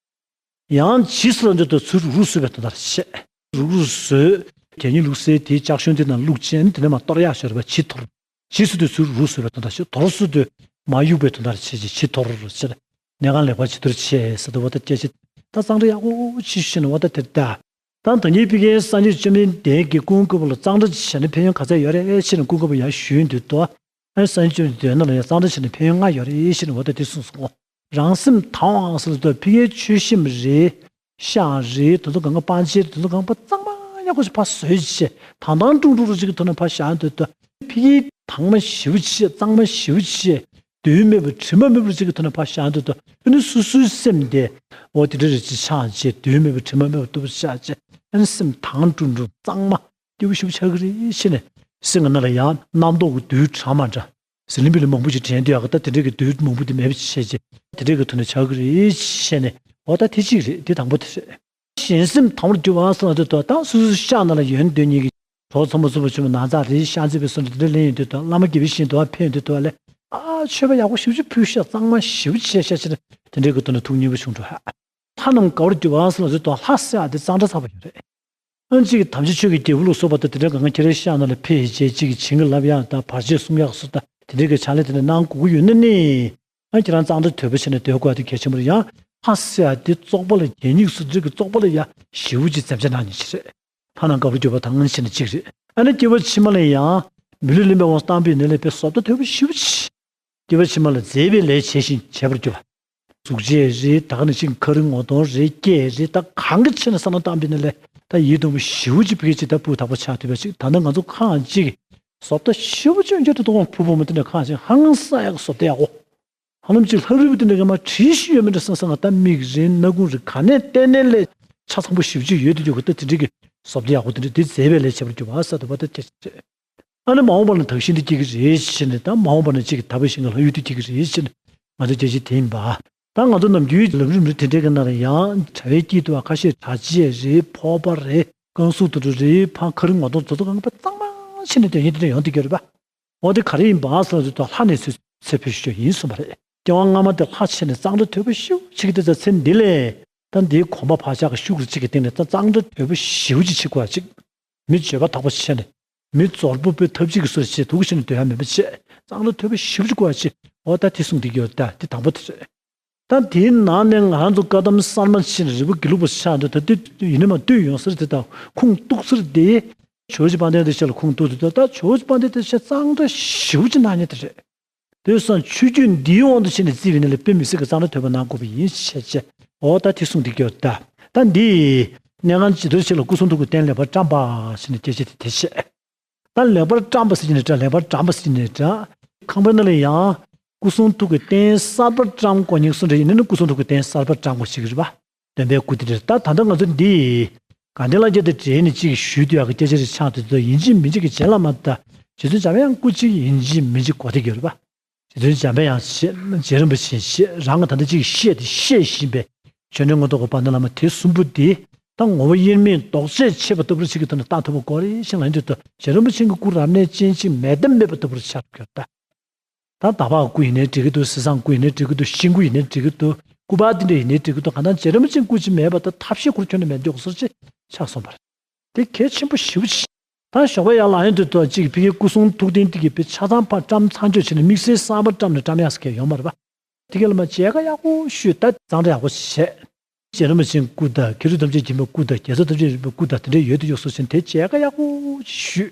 ཡང་བྱི་ཟེར་ལབ་ཡོང་དུས་དུ་ཚུར་རུག་བཟོས་པའི་དོན་དག་བྱེད། རུག་རུག་བཟོས། གད་སྙིགས་བླུགས་སའི་དེའི་ལྕགས་གཞོང་དེ་ནང་བླུགས་བྱས་ནས་དེ་ནས་མ་གཏོར་ཡག་ཤོར་བ་བྱི་དོར། བྱི་ཟེར་དུས་ཚུར་རུག་བཟོས་པའི་དོན་དག་བྱེད། དོར་ཟེར་དུས་མ་གཡུག་པའི་དོན་དག་བྱེད་ཅེས་བྱི་དོར་བྱེད། གནས་ཁང་ལེགས་པར་བྱི་དོར་བྱེད་ཟེར་དུས་འོ་ད་སྐད་ཆ་ད་གཙང་སྦྲ་ཡག་པོ་བྱེད་ཤེས་ན་འོ་ད་དེར་ལྟ། ད་ད་ངའི་ཕ་གིའི་སངས་རྒྱས་བཅོམ་ལྡན་འདས་ཀྱིས་ཀུན་དགའ་བོ་ལ་གཙང་སྦྲ་བྱས་ན་ཕན་ཡོན་ག་ཚད་ཡོད་རེད་ཞེས་ནས་ཀུན་དགའ་བོ་ཡར་ཞུས་དུས་དོ། ཨ་སངས་རྒྱས་བཅོམ་ལྡན་འདས་ལ་ཡང་གཙང་སྦྲ་བྱས་ན་ཕན་ཡོན་ལྔ་ཡོད་རེད་ཞེས་ནས་འོ་ད་དེ་གསུངས་སོང་། རང་སེམས་དང་བ་ཟེར་དུས་ཕ་གིའི་མཆོད་བཤམས་རེད། ཤག་རེད། དེ་ཚོ་གང་ག་པང་གཞི་རེད། དེ་ཚོ་གང་ག་གཙང་མ་ཡག་པོ་ཞིག་ཕར་བཟོས་བྱས་དང་དང་ཀྲུང་ཀྲུང་རུ་ཅིག་གི་ཐོག་ནས་ཕར་བཞག་ཡོང་དུས་དོ། ཕ་གིའི་ དྭངས་མ་ཞེ་པོ་ཅིག་གཙང་མ་ཞེ་པོ་ཅིག་འདུན་མེད་པ་དྲི་མ་མེད་པ་ཅིག་གི་ཐོག་ནས་ཕར་བཞག་འདུག་ཏུ། ཨ་ནི་སོ་སོའི་སེམས་དེ་འོ་དེ་འདྲ་རེ་ཅིག་ཆགས་བྱས། འདུན་མེད་པ་དྲི་མ་མེད་པ་སྟུག་པོ་ཆགས་བྱས། ཨ་ནི་སེམས་དྭངས་ཀྲུང་ཀྲུང་གཙང་མ་སྐྱིད་པོ་ཞེ་པོ་ཆགས་ཀྱི་རེད་བྱས་ནས། སེམས་ཀྱི་ནང་ལ་ཡང་རྣམ་རྟོག་གི་རྡུལ་གྲངས་མ་འདྲ། ཟི་ལིང་བི་ལིང་མང་པོ་ཞིག་དྲན་དུས་ཨ་ཁ་ད་དེ་འདྲའི་གི་རྡུལ་མང་པོ་དེ་མེད་པ་བྱས་བྱས། དེ་འདྲའི་གི་ཐོག་ནས་ཆགས་ཀྱི་རེད་བྱས་ནས། འོ་ད་དེ་གཅིག་རེད། དེ་དང་པོ་དེ་རེད། གཞན་སེམས་དྭངས་པར་གྱུར་པ་ཟེར་ན་དེ་དོ་དང་སོ་སོའི་ཤ་ནང་ལ་ཡོན་ཏན་གཉིས་ཀྱི་གྲོགས་ཚང་མ་ཚུགས་པ་ཆུ་མོ་ནགས་ཚལ་རེད། ཤ་ཚིལ་བའི་སོ་འདྲ་དེ་འདྲ་ལེན་ཡོང་དུས་དོ། བླ་མ་དགེ་བའི་བཤེས་གཉེན་དུ་བ་ཕེབས་ཡོང་དུས་དོ་ལས། ཨ་མཆོད་པ་ཡག་པོ་ཞེ་པོ་ཅིག་ཕུལ་ཤག་གཙང་མ་ཞེ་པོ་ཅིག་བྱས་ཤག་ཅེ་ན། དེ་འདྲའི་གི་དོ་ན་ཐུགས་མཉེས་པོ་བྱུང་འགྲོ་ཧ། ལྷ་རྣམས་དགའ་བར་གྱུར་པ་ཟེར་ན་དེ་དོ་ལྷ་ཟེར་ཡ་དེ་གཙང་སྦྲ་ཚ་པོ་ཡོད་རེད། ཨ་ནི་གཅིག་གིས་དམ་ཅན་ཆོས་ཀྱི་རྒྱལ་པོ་ལ་སོགས་པ་དང་དེ་འདྲའི་གང་ག་ཁྱེད་རའི་ཤ་ནང་ལ་ཕེབས་བྱས་གཅིག་གིས་བྱིན་གྱིས་བརླབས་ཡག་དང་བར་ཆད་སྲུང་ཡག་སོགས་དང་དེ་འདྲའི་གི་ཕྱག་ལས་དེ་འདྲ་གནང་དགོས་ཀྱི་ཡོད་ན་ནི། ཨ་ཁྱེད་རང་གཙང་སྦྲ་དོད་པོ་བྱས་ནས་སྡོད་དགོས་ཡ་དེ་གལ་ཆེན་པོ་རེད། ཡང་ལྷ་ཟེར་ཡ་དེ་བཙོག་པ་ལ་གད་སྙིགས་སུ་འདྲ་གི་བཙོག་པ་ལ་ཡ་ཞེ་པོ་ཅིག་འཛེམ་བྱ་གནང་ཉེན་ཆེ་རེད། ལྷ་རྣམས་དགའ་བར་གྱུར་པ་དང་ཞེས་ནས་གཅིག་རེད། ཨ་ནི་སྐྱེ་བ་ཕྱི་མ་ལ་ཡང་མི་ལུས་ལེན་པའི་དབང་བཏང་པའི་ནས་ལས་པའི་བཟོ་ལྟ་དོད་པོ་ཞེ་པོ་ཅིག་སྐྱེ་བ་ཕྱི་མ་ལ་མཛེས་པའི་ལས་བྱས་ཤིང་བྱེད་པར་གྱུར་པ། གཟུགས་བྱད་རེད། ད་ག་ནང་བཞིན་ཁ་རི་ངོ་གདོང་རེད། སྐེ་རེད། ད་གང་གི་ཆེད་ནས་བསམ་བློ་བཏང་པའི་ནས་ལས་ད་ཡིད་དུ་འོང་བ་ཞེ་པོ་ཅིག་ཕ་གི་ཅིག་ད་སྤུས་དག་པོ་ཆགས་ཐུབ་པ་ཅིག་ད་ནི་ང་ཚོ་ཁ་ཅིག་བཟོ་ལྟ་ཞེ་པོ་ཅིག་འཇོག་ཏུ་གཏོང་བ། ཕུ་བོ་མོ་དེ་འདྲ་ཁ་ཅིག་ཧང་སང་ཡག་བཟོ་ལྟ་ཡག་པོ། ཧ་ལམ་ཅིག་ལྷ་རིལ་བུ་དེ་འདྲ་གི་མ་བྲིས་ཤིག་ཡོད་མི་འདྲ་བསམ་བསམ་ང་ད་མིག་རེད། སྣ་ཁུང་རེད། ག་ནས་བལྟས་ནས་ལས་ཆ་ཚང་པོ་ཞེ་པོ་ཅིག་ཡོད་དུ་ཡོད་གི། ད་དེ་འདྲ་གི་བཟོ་ལྟ་ཡག་པོ་དེ་འདྲ་དེ་མཛེས་པའི་ལས་བྱེད་པར་གྱུར་པ་ཟེར་དུ་བ་ད་དེ་ཆེ། ཨ་ནི་མ་འོངས་པ་ལ་དག་ཞིང་དུ་སྐྱེ་གི་རེད་ཟེར་ནས། ད་མ་འོངས་པ་ན་ཅིག་གི་དག་པའི་ཞིང་གི་ལྷ་ཡུལ་དུ་སྐྱེ་གི་རེད་ཟེར་ནས་ང་ཚོ་སྐད་ཆ་དེ་ཡིན་པ། ད་ང་ཚོ་ནམ་རྒྱུན་ལམ་རིམ་རེ་དེ་འདྲའི་གི་ནང་ལ་ཡང་དྲ་བའི་དཀྱིལ་དུ་ཁ་ཤས་དྲ་རྒྱ་རེད། ཕོར་པ་རེད། རྐང་ཟུར་དུ་རུ་རེད། ཕ་ཁ་རི་ངོ་གདོང་ཚོ་ཚོ་གང་པ་གཙང་མ་བྱས་ནས་དོན་ཡིན་དེ་འདྲ་ཡོང་དུ་གྱུར་པ། འོ་དེ་ག་རེ་ཡིན་པ་ཟེར་ན་དུས་ད་ལྷ་ནས་ཚུར་ཚེ་འཕོས་ཤོག་ཡིན་གསུངས་པ་རེད། སྐྱེ་བ་སྔ་མ་དེ་ལྷ་བྱས་ནས་གཙང་སྦྲ་དོད་པོ་ཞེ་པོ་ཅིག་གི་དེ་ཚ་ཚེ་འདི་ལས་ད་འདིའི་གོམ་པ་བག་ཆགས་ཀྱི་ཤུགས་རུ་གཅིག་གི་སྟེང་ནས་ད་གཙང་སྦྲ་དོད་པོ་ཞེ་པོ་ཅིག་བྱེད་དགོས་ཅིག་མི་འགྱོད་པ་དག་པོ་བྱས་ནས། མི་འབྱོར་པོ་དཔེ་ཐབས་ཅིག་གི་སོར་ཆེ་དུག་བྱས་ནས་སྡོད་ཡ་མེད་པ་བྱས། གཙང་སྦྲ་དོད་པོ་ཞེ་པོ་ཅིག་དགོས་ཅིག་འོ་ད་དེ་གསུངས་བསྡད་ཀྱི་ཡོད། ད་དེ་དང་པོ་དེ་རེད། ད་དེའི་ནང་ནས་ང་རང་ཚོ་བཀའ་གདམས་གསར་མ་ཕྱིན་ནས་རིལ་བུ་དགེ་ལུགས་པ་ཆགས་འདུག་ད་དེ་ཡིན་ན་མ་བཏུས་ཡོང་ཟེར་དེ་དང་ཁུངས་གཏུགས་ཟེར་དེ། ཇོ་བོ་རྗེ་དཔལ་ལྡན་ལྟ་བུ་ཞིག་ལ་ཁུངས་གཏུགས་དེ། ད་ད་ཇོ་བོ་རྗེ་དཔལ་ལྡན་ལྟ་བུ་ཞིག་གཙང་སྦྲ་ཞེ་པོ་ཅིག་གནང་མཁན་དེ་རེད། དེ་སང་ཆོས་བརྒྱུད་འདིའི་དབང་དུ་བྱས་ནས་བརྩིས་པ་ཡིན་ན་ལས་དཔེ་མི་སྲིད་ཀྱི་གཙང་སྦྲ་དོད་པོ་གནང་དགོས་པ་ཡིན་ཞེས་བྱས། འོ་ད་དེ་གསུངས་བསྡད་ཀྱི་ཡོད། ད་ད་འདི་གནས་ཁང་ཇི་ལྟར་ཆེ་ལ་སྐུ་གསུང་ཐུགས་ཀྱི་རྟེན་ལེགས་པར་བཀྲམ་པ་ཞེས་ནས་སྐད་ཆ་དེ་དེ་བཤད། ད་ལེགས་པར་བཀྲམ་པ་ཟེར་གྱི་ནི་འདྲ། ལེགས་པར་བཀྲམ་པ་ཟེར་གྱི་ནི་འདྲ། ཁང་པའི་ནང་ལ་ཡང་སྐུ་གསུང་ཐུགས་ཀྱི་རྟེན་གསར་པ་བཀྲམ་དགོས་ཉེན་སུ་འདྲ་ཡིན་ན་ནི་སྐུ་གསུང་ཐུགས་ཀྱི་རྟེན་གསར་པ་བཀྲམ་དགོས་ཞིག་རེད་པ། སྟོན་པའི་སྐུ་དེ་རེད། ད་ད་ལྟ་ང་ཚོ་འདི་དགའ་ལྡན་ལྷ་རྒྱལ་དང་འབྲེལ་ནས་གཅིག་ཞུས་དུས་ཡག་གི་སྐད་ཆ་རེ་ཆགས་དུས་ཚོད་ཡིན་གཅིག་མིན་གཅིག་གི་རྗེ་བླ་མ་དང་རྗེ་བཙུན་འཇམ་དབྱངས་སྐུ་གཅིག་ཡིན་གཅིག་མིན་གཅིག་གོ་བདེ་གི་རེད་པ། རྗེ་བཙུན་འཇམ་དཔལ་དབྱངས་བཤད། རྗེ་རིན་པོ་ཆེ་བཤད། རང་གི་ད་ལྟ་གཅིག་བཤད་དེ་བཤད་བཞིན་པའི་ཆོས་འབྲེལ་མངོན་རྟོགས་ཀྱི་དཔལ་ལྡན་བླ་མ་དེ་གསུམ་པོ་དེ་ད་ངོ་བོ་དབྱེར་མེད་རྡོག་རྩ་ཆད་པ་ལྟ་བུར་ཅིག་གི་ཐོག་ནས་བལྟ་ཐུབ་པ་དགོས་རེད་ཞེས་ལབ་དུས་ད་རྗེ་རིན་པོ་ཆེ་གི་སྐུ་རབ་གནས་ཅན་གཅིག་མེད་དམ་མེད་པ་ལྟ་བུར་ཆགས་ཀྱི་ཡོད་ད། ད་དམ་པའི་སྐུ་ཡིན་ནའི་འགྲིག་གི་འདུག་ཟས་གཙང་སྐུ་ཡིན་ནའི་འགྲིག་གི་འདུག་ཤིང་སྐུ་ཡིན་ནའི་འགྲིག་གི་འདུག་སྐུ་པར་དེ་འདྲ་ཡིན་ནའི་འགྲིག་གི་འདུག་གང་ལྟར་རྗེ་རིན་པོ་ཆེ་སྐུ་གཅིག་མེད་པ་ད་ཐབས་ཤེས་ཁུར་ཁྱོན་ནས་མེད་འཇོག་སོར་ཆེ་ཆགས་སོང་བ་རེད། དེ་གལ་ཆེན་པོ་ཞེ་པོ་ཅིག་ད་ཞོགས་པ་ཡར་ལངས་ཡོང་དུས་ད་ཅིག་ཕ་གིའི་སྐུ་གསུང་ཐུགས་རྟེན་དེ་གི་དཔེ་ཆ་ཚང་ཕར་བཀྲམ་ཚར་འཇོག་བྱས་ནས་དམིགས་བསལ་གསར་པ་བཀྲམ་ནས་བཀྲམ་ཡག་ཟེར་མཁན་ཡོད་མ་རེད་པ། དེ་ག་ལ་མ་མཇལ་ཁ་ཡག་པོ་ཞུས། ད་གཙང་སྦྲ་ཡག་པོ་བྱས། རྗེ་རིན་པོ་ཆེའི་སྐུ་དང་མཁས་གྲུབ་ཐམས་ཅད་མཁྱེན་པའི་སྐུ་དང་རྒྱལ་ཚབ་ཐམས་ཅད་མཁྱེན་པའི་སྐུ་དང་དེ་འདྲ་ཡོད་དུ་ཡོད་སོ་ཞིང་དེ་མཇལ་ཁ་ཡག་པོ་ཞུས།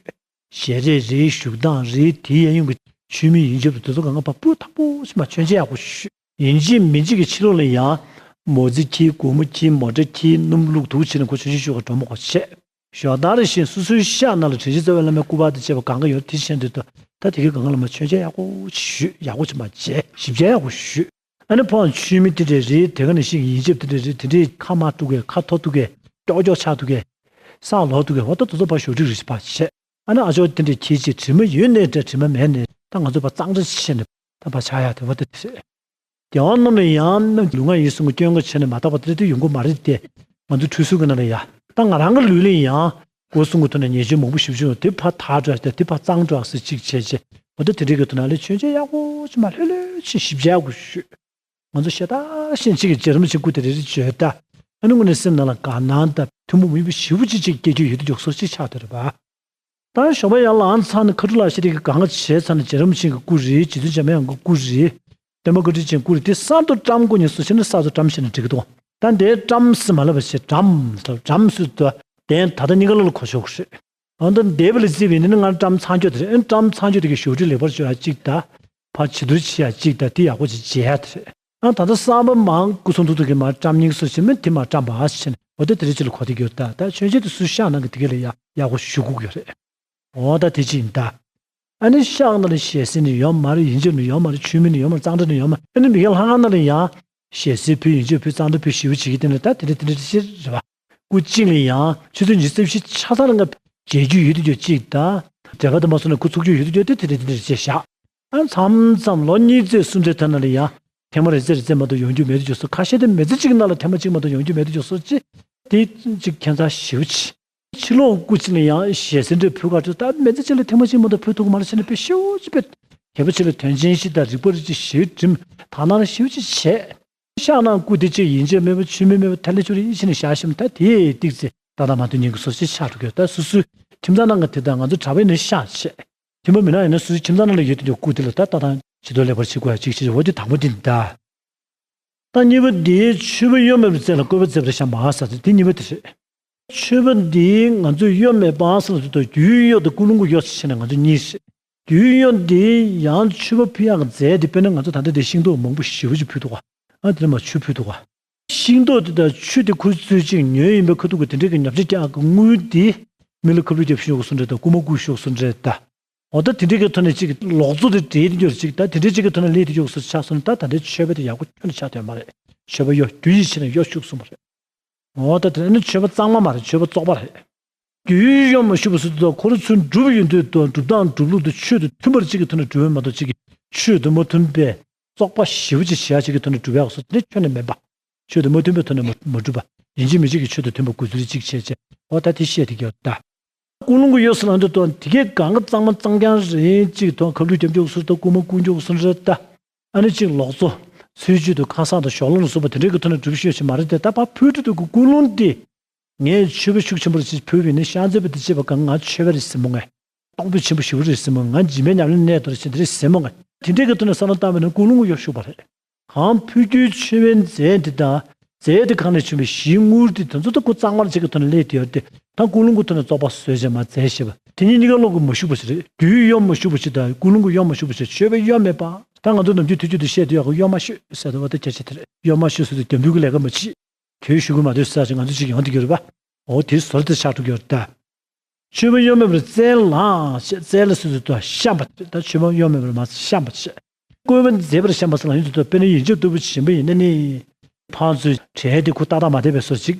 ཞལ་རས་རེད། བཞུགས་སྟངས་རེད། དེའི་གཡས་གཡོན་གྱི་མཆོད་མེ་ཡོན་ཆབ་དེ་ཚོ་གང་ག་ཕར་སྤུས་དག་པོ་ཞིག་མ་མཆོད་མཇལ་ཡག་པོ་ཞུས། ཡིན་གཅིག་མིན་གཅིག་གི་ཕྱི་ལོགས་ལ་ཡང་མོ་རྩིས་འཁྱེར། སྒོར་མོ་འཁྱེར། མོ་ཊ་འཁྱེར། སྣུམ་བླུགས་དུག་བྱས་ནས་ཁོ་ཆུང་ཆུང་ཤོས་ཀྱི་གྲོགས་མོ་ཁོ་བྱས། ཞོགས་ནྟར་བཞིན་སོ་སོའི་ཤག་ནང་ལ་དྲིན་ཅན་རྩ་བའི་བླ་མའི་སྐུ་པར་དང་བཅས་པ་གང་ག་ཡོད་དེ་བྱས་འདུག་ད་དེ་གའི་གང་ག་ལ་མ་མཆོད་མཇལ་ཡག་པོ་ཞིག་ཞུས། ཡག་པོ་ཅིག་མ་མཇལ། ཞིབ་མཇལ་ཡག་པོ་ཞུས། ཨ་ནི་ཕར་མཆོད་མེ་དེ་འདྲ་རེད། དེ་ག་ནང་བཞིན་གྱི་ཡོན་ཆབ་དེ་འདྲ་རེད། དེ་འདྲའི་ཁ་མར་གཏུག་གི། ཁ་ཐོར་གཏུག་གི། ཀྱོག་ཀྱོག་ཆགས་གཏུག་གི། ས་ལོག་གཏུག་གི། འོ་ད་དེ་ཚོ་ཕར་ཞོག་ཁྲིག་རེ་ཞིག་ཕར་བྱས། ཨ་ནི་ཨ་ཅོ་དེ་འདྲ་ཁྱེད་ཀྱིས་དྲི་མ་ཡོད་ནའི་འདྲ་དྲི་མ་མེད་ནའི་ད་ང་ཚོ་ཕར་གཙང་སྦྲ་བྱས་ནས་ད་ཕར་ཆགས་ཡག་དེ་བ་དེ་རེད། རྒྱལ་བ་རྣམས་ལ་ཡང་ལུས་ངག་ཡིད་གསུམ་གྱི་སྐྱོན་འགོག་བྱས་ནས་མ་དག་པ་དེ་འདྲ་དེ་ཡོང་གི་མ་རེད་དེ། ང་ཚོ་ཁྲུས་གསོལ་གྱི་ནང་ལ་ཡ། ད་ང་རང་གི་ལུས་ལ་ཡང་སྒོ་གསུམ་གྱི་ཐོག་ནས་ཉེས་སྤྱོད་མང་པོ་ཞེ་པོ་ཅིག་ཡོད། དེ་ཕར་དག་འགྲོ་ཡག་དེ་ཕར་གཙང་འགྲོ་ཡག་ཟེར་གཅིག་བྱས་བྱས། འོ་ད་དེ་འདྲའི་གི་ཐོག་ནས་ལས་མཆོད་མཇལ་ཡག་པོ་ཅིག་མ་ལྷོད་ལྷོད་ཅིག་ཞིབ་མཇལ་ཡག་པོ་ཞུས། ང་ཚོ་ཤ་སྟག་ཤེས་གཅིག་གི་རྗེ་རིན་པོ་ཆེའི་སྐུ་དེ་རེ་རེ་བརྗོད་ད། ཨ་ནི་དངོས་གནས་སེམས་ནང་ལ་དགའ་སྣང་དང་ཐུན་མོང་མ་ཡིན་པ་ཞེ་པོ་ཅིག་ཅིག་སྐྱེ་རྒྱུ་ཡོད་དུ་འཇུག་སོར་ཅིག་ཆགས་བསྡད་རེད་པ། ད་ཞོགས་པ་ཡར་ལངས་ཚར་ནས་ཁ་ཐུག་ལ་ཤེས་རིག་གི་གང་ག་བྱས་ཚར་ནས་རྗེ་རིན་པོ་ཆེ་གི་སྐུ་རེད། རྗེ་བཙུན་འཇམ་དབྱངས་ཀྱི་སྐུ་རེད། སྟོན་པ་བཀའ་དྲིན་ཅན་སྐུ་རེད། དེ་གསར་དུ་བཀྲམ་དགོས་ཉེན་སུ་ཞིག་ནི་གསར་དུ་བཀྲམ་ཤེས་ན་འགྲིག་གི་འདུག་ད་འདིའི་བཀྲམ་ཟེར་མ་ལབ་པ་བྱས། བཀྲམ་ཟེར། བཀྲམ་ཟེར་དུས་དེ་ད་ལྟ་གཉིས་ཀ་ལོ་ལ་གོ་ཆོག་གི་རེད། འོ་ད་འདས་པ་ལ་བརྩིས་པ་ཡིན་ན་ནི་ང་བཀྲམ་ཚང་ཆོག་དེ་རེད། ཨ་ནི་བཀྲམ་ཚང་ཆོག་དེ་གི་ཞོགས་ཁྲིག་ལེགས་པར་བཅོས་ཡག་གཅིག་དང་། ཕར་བྱི་དོར་བྱེད་ཡག་གཅིག་དང་དེ་ཡག་པོ་ཅིག་མཇལ་ཡག་དེ་རེད། ཨ་ད་ལྟ་གསར་པ་མར་སྐུ་གསུང་ཐུགས་ཐུགས་ཀྱི་མར་བཀྲམ་སྙིང་སུ་ཞིག་མིན་དེ་མར་བཀྲམ་པ་ཞིག་བྱས་ནས། འོ་ད་དེ་རེད་ཅིག་ལ་གོ་བདེ་གི་ཡོད་ད། ད་མཆོད་མཇལ་དེ་སུ་ཤག་ནང་གི་དེ་ག་ལ་ཡག་ཡག་པོ་ཞུ་དགོས་ཀྱི་ཡོད་རེད། འོ་ད་དེ་ཅིག་ཡིན་ད། ཨ་ནི་ཤག་ནང་ལ་ཞལ་གསེར་ནི་ཡོད་མ་རེད། ཡིན་ཆབ་ནི་ཡོད་མ་རེད། མཆོད་མེ་ནི་ཡོད་མ་རེད། གཙང་སྦྲ་ནི་ཡོད་མ་རེད། ཨ་ནི་མི་ཁའི་ལྷ་ཁང་ནང་ལ་ཡང་ཞལ་གསེར་ཕུལ། ཡིན་ཆབ་ཕུལ། གཙང་སྦྲ་ཕུལ། ཞེ་པོ་བྱེད་ཀྱི་དེ་ནི་ད་དེ་འདྲ་དེ་འདྲ་ཅིག་རེད་པ། སྐུ་གཅིག་ལ་ཡང་ཆུ་ཚོད་ཉི་ཤུ་རྩ་བཞི་ཆ་ཚང་ལ་ང་མཇལ་རྒྱུ་ཡོད་དུས་ཅིག་དང་། འགྲེལ་པ་དེ་མ་སོང་ན་སྐུ་ཚུགས་རྒྱུ་ཡོད་དུས་དེ་དེ་འདྲ་དེ་འདྲ་བྱས་བཞག་ཨ་མཚམས་མཚམས་ལོ་གཉིས་ཚེ་གསུམ་ཚེ་ཐ་ན་ལ་ཡང་ཐེངས་མ་རེ་ཚེ་རེ་ཚེ་མ་གཏོགས་ཡོང་རྒྱུ་མེད་དུ་འཇུག་སོང་། ཁ་ཤས་དེ་མི་ཚེ་གཅིག་ནང་ལ་ཐེངས་མ་གཅིག་མ་གཏོགས་ཡོང་རྒྱུ་མེད་དུ་འཇུག་སོང་ཅི། དེ་གཅིག་ཁྱད་མཚར་ཞེ་པོ་ཅིག་ཕྱི་ལོགས་སྐུ་གཅིག་ལ་ཡང་ཞལ་གསེར་འདྲ་ཕུལ་ག་འགྲོ། ད་མི་ཚེ་གཅིག་ལ་ཐེངས་མ་གཅིག་མ་གཏོགས་ཕུལ་ཐུབ་ཀྱི་མ་རེད་ཟེར་ནས་དཔེ་ཞེ་པོ་ཅིག་དཔེ་དད་པ་ཆེ་ལ་དོན་ཆེན་ཞིག་དང་རིག་པ་རེ་ཅིག་ཞེ་པོ་སྒྲིམ་དག་སྣང་ཞེ་པོ་ཅིག་བྱས། ཤག་ནང་སྐུ་དེ་གཅིག་ཡིན་གཅིག་མེད་པ་མཆོད་མེ་མེད་པ་ཐལ་ལེ་ཆུ་རེ་ཡིད་ཆེས་ནས་བཞག་ཤིམ། ད་དེའི་ཏིག་ཙེ་ཏག་ཏག་མ་ཐུབ་ཉན་གྱི་སོ་སོའི་ཆགས་འགྲོ་གི། ད་སོ་སོའི་ཁྱིམ་ཚང་ནང་གི་དེ་དང་ང་ཚོ་གྲྭ་པའི་ནང་ཤག་བྱས། ཁྱིམ་པ་མི་ནག་ཡིན་ན་སོ་སོའི་ཁྱིམ་ཚང་ནང་ལ་ཡོད་དུས་ཀྱི་སྐུ་དེ་ལ་ད་ལྟ་དང་ཇི་ལྟར་ལེགས་པར་བྱེད་དགོས་ཡ་གཅིག་བྱེད། འོ་དེ་དང་པོ་དེ་ད། ད་གཉིས་པ་འདིའི་མཆོད་པ་གཡོ་མེད་པའི་རྩེ་ལ་བཀོད་པ་མཛེས་པར་བཤམས་པ་ཟེར་ཏེ་དེ་གཉིས་པ་དེ་རེད། མཆོད་པ་འདིའི་ང་ཚོས་གཡོ་མེད་པ་ཟེར་ལ་དུས་དང་རྒྱུའི་གཡོ་དང་ཀུན་སློང་གི་གཡོ་ཟེར་ནས་ང་ཚོ་གཉིས་རེད། རྒྱུའི་གཡོ་འདི་ཡང་མཆོད་པ་ཕུལ་ཡག་གི་རྫས་དེ་དཔེར་ན་ང་ཚོ་ད་ལྟ་འདི་ཤིང་ཏོག་མང་པོ་ཞེ་པོ་ཅིག་ཕུལ་འདུག་ག་ཨ་དེ་ལ་མ་ཆུ་ཕུལ་འདུག་ག་ཤིང་ཏོག་དེ་དང་ཆུ་དེ་ཁུར་ཚུལ་གཅིག་ཉོས་ཡིན་པའི་ཁ་ཐུག་གི་དེ་འདྲའི་གི་ཉམས་ཆག་རྒྱག་གི་དངུལ་དེ་མི་ལ་ཁ་ལུད་རྒྱབ་ཤོག་གསུང་འདྲ་དང་རྐུ་མ་རྐུ་ཤོག་གསུང་འདྲ་ད། འོ་ད་དེ་འདྲའི་གི་ཐོག་ནས་ཅིག་ལོག་འཚོ་དེ་འདྲའི་དེ་འབྱོར་ཅིག་ད་དེ་འདྲའི་ཅིག་གི་ཐོག་ནས་ལས་དེ་འབྱོར་སུ་ཆགས་སོང་ན་ད་ད་ལྟའི་ཆོས་པ་དེ་ཡག་པོ་ཁྱོན་ནས་ཆགས་དོན་མ་རེད། ཆོས་པ་གཡོ་རྒྱུ་ཡིད་ཆེས་ནས་གཡོ་ཤུགས་གསུངས་པ་རེད། འོ་ད་དེ་ནི་ཆོས་པ་གཙང་མ་མ་རེད། ཆོས་པ་བཙོག་པ་རེད། རྒྱུའི་གཡོ་མ་ཤུགས་པ་སུ་དུ་ཁོ་རང་ཚུན་སྒྲུབ་ཡོང་དུས་དང་སྒྲུབ་སྟངས་སྒྲུབ་ལུགས་དང་ཆོས་དང་མཐུན་པར་ཅིག་གི་ཐོག་ནས་སྒྲུབ་པ་མ་གཏོགས་ཅིག་གི་ཆོས་དང་མ་མཐུན་པའི་བཙོག་པ་ཞེ་པོ་ཅིག་བྱེད་ཡ་ཅིག་གི་ཐོག་ནས་སྒྲུབ་ཡག་སོ་དེ་ཁྱོན་ནས་མེད་པ། ཆོས་དང་མ་མཐུན་པའི་ཐོག་ནས་མ་མ་སྒྲུབ་པ། ཡིན་གཅིག་མིན་གཅིག་གི་ཆོས་དང་མཐུན་པ་དགོས་ཚུལ་གཅིག་བྱས་བྱས། འོ་ད་དེ་བཤད་དེ་གི་ཡོད་ད། ཀུན་སློང་གི་གཡོ་ཟེར་ལ་འདི་དང་དེ་གའི་གང་གི་གཙང་མ་གཙང་རྐྱང་རེད། གཅིག་ཐོག་ཁ་ལུད་རྒྱབ་འཇོག་སུ་ད་རྐུ་མ་རྐུ་འཇོག་སུ་རེད་ད། ཨ་ནི་གཅིག་ལོག་འཚོ། ཚུལ་འཆོས་དང་ཁ་གསག་དང་ཞོགས་ལོང་ལ་སོགས་པ་དེ་འདྲའི་གི་ཐོག་ནས་སྒྲུབ་ཤེས་ཤིག་མ་རེད་དེ། ད་ཕར་ཕུལ་དུས་དུ་གི་ཀུན་སློང་དེ། ངས་ཆོས་པ་ཤུགས་ཆེན་པོར་ཅིག་ཕུལ་བས་ནི་ཤག་མཛད་པ་དེ་བྱེད་པ་གང་ང་ཆོས་པ་རེད་ཟེར་མོ་ངས། སྟོང་པ་ཆེན་པོ་ཞེ་པོ་རེད་ཟེར་མོ་ང་འཇིགས་མེད་ཉམས་ལེན་གནས་དོར་བྱེད་དེ་རེད་ཟེར་མོ་ངས། དེ་འདྲའི་གི་ཐོག་ནས་བསམ་བློ་བཏང་བས་ན་ཀུན་སློང་གི་གཡོ་ཤུགས་པ་རེད། གང་ཕུལ་རྒྱུའི་མཆོད་པའི་རྫས་འདི་དང་། རྫས་དེ་གང་ནས་བྱུང་བའི་གཞིའི་དངུལ་དེ་དེ་ཚོ་ད་ཁོ་གཙང་མར་ཅིག་གི་ཐོག་ནས་ལས་དེ་ཡོད་དེ། ད་ཀུན་སློང་གི་ཐོག་ནས་བཙོག་པ་བཟོས་བྱས་མ་རྫས་ཞེས་པ་དེ་གཉིས་གཉིས་ཀ་བློ་གི་མ་ཞུགས་པ་ཞིག་རེད། རྒྱུའི་གཡོ་མ་ཞུགས་པ་ཞིག་དང་ཀུན་སློང་གི་གཡོ་མ་ཞུགས་པ་ཞིག་ཆོས་པའི་གཡོ་མེད་པ། ད་ང་ཚོ་ནམ་རྒྱུན་དུས་རྒྱུན་དུ་བཤད་དུ་ཡོད་གི་གཡོ་མ་ཤོད་ཟེར་དུ་བ་ད་སྐད་ཆ་དེ་རེད། གཡོ་མ་ཤོད་ཟེར་དུས་རྒྱབ་འགྲུལ་གི་ལས་ཀ་མ་བྱེད། དུས་ཞུ་གི་མ་དུས་ས་ཞིག་ང་ཚོ་ཅིག་ཡོང་དུ་གྱུར་པ། འོ་དེ་ཟོར་དུ་ཆགས་འགྲོ་གི་ཡོད་ད། མཆོད་པ་གཡོ་མེད་པར་རྩལ་ལ་ཞེས་རྩལ་ལ་སོ་སོའི་ཐོག་བཤམས་པ་དེ་ད་མཆོད་པ་གཡོ་མེད་པར་མ་བཤམས་པ་བྱས། བཀོད་པ་མཛེས་པར་བཤམས་པ་ཟེར་ལ་ཡིན་དུ་དོ་དཔེར་ན་ཡིན་ཆོས་ལྟ་བུ་བྱིན་པ་ཡིན་ན་ནི། ཕར་ཚུར་གྲལ་དེ་ཁུ་ཏག་ཏག་མ་བསྡད་པའི་སོར་ཅིག་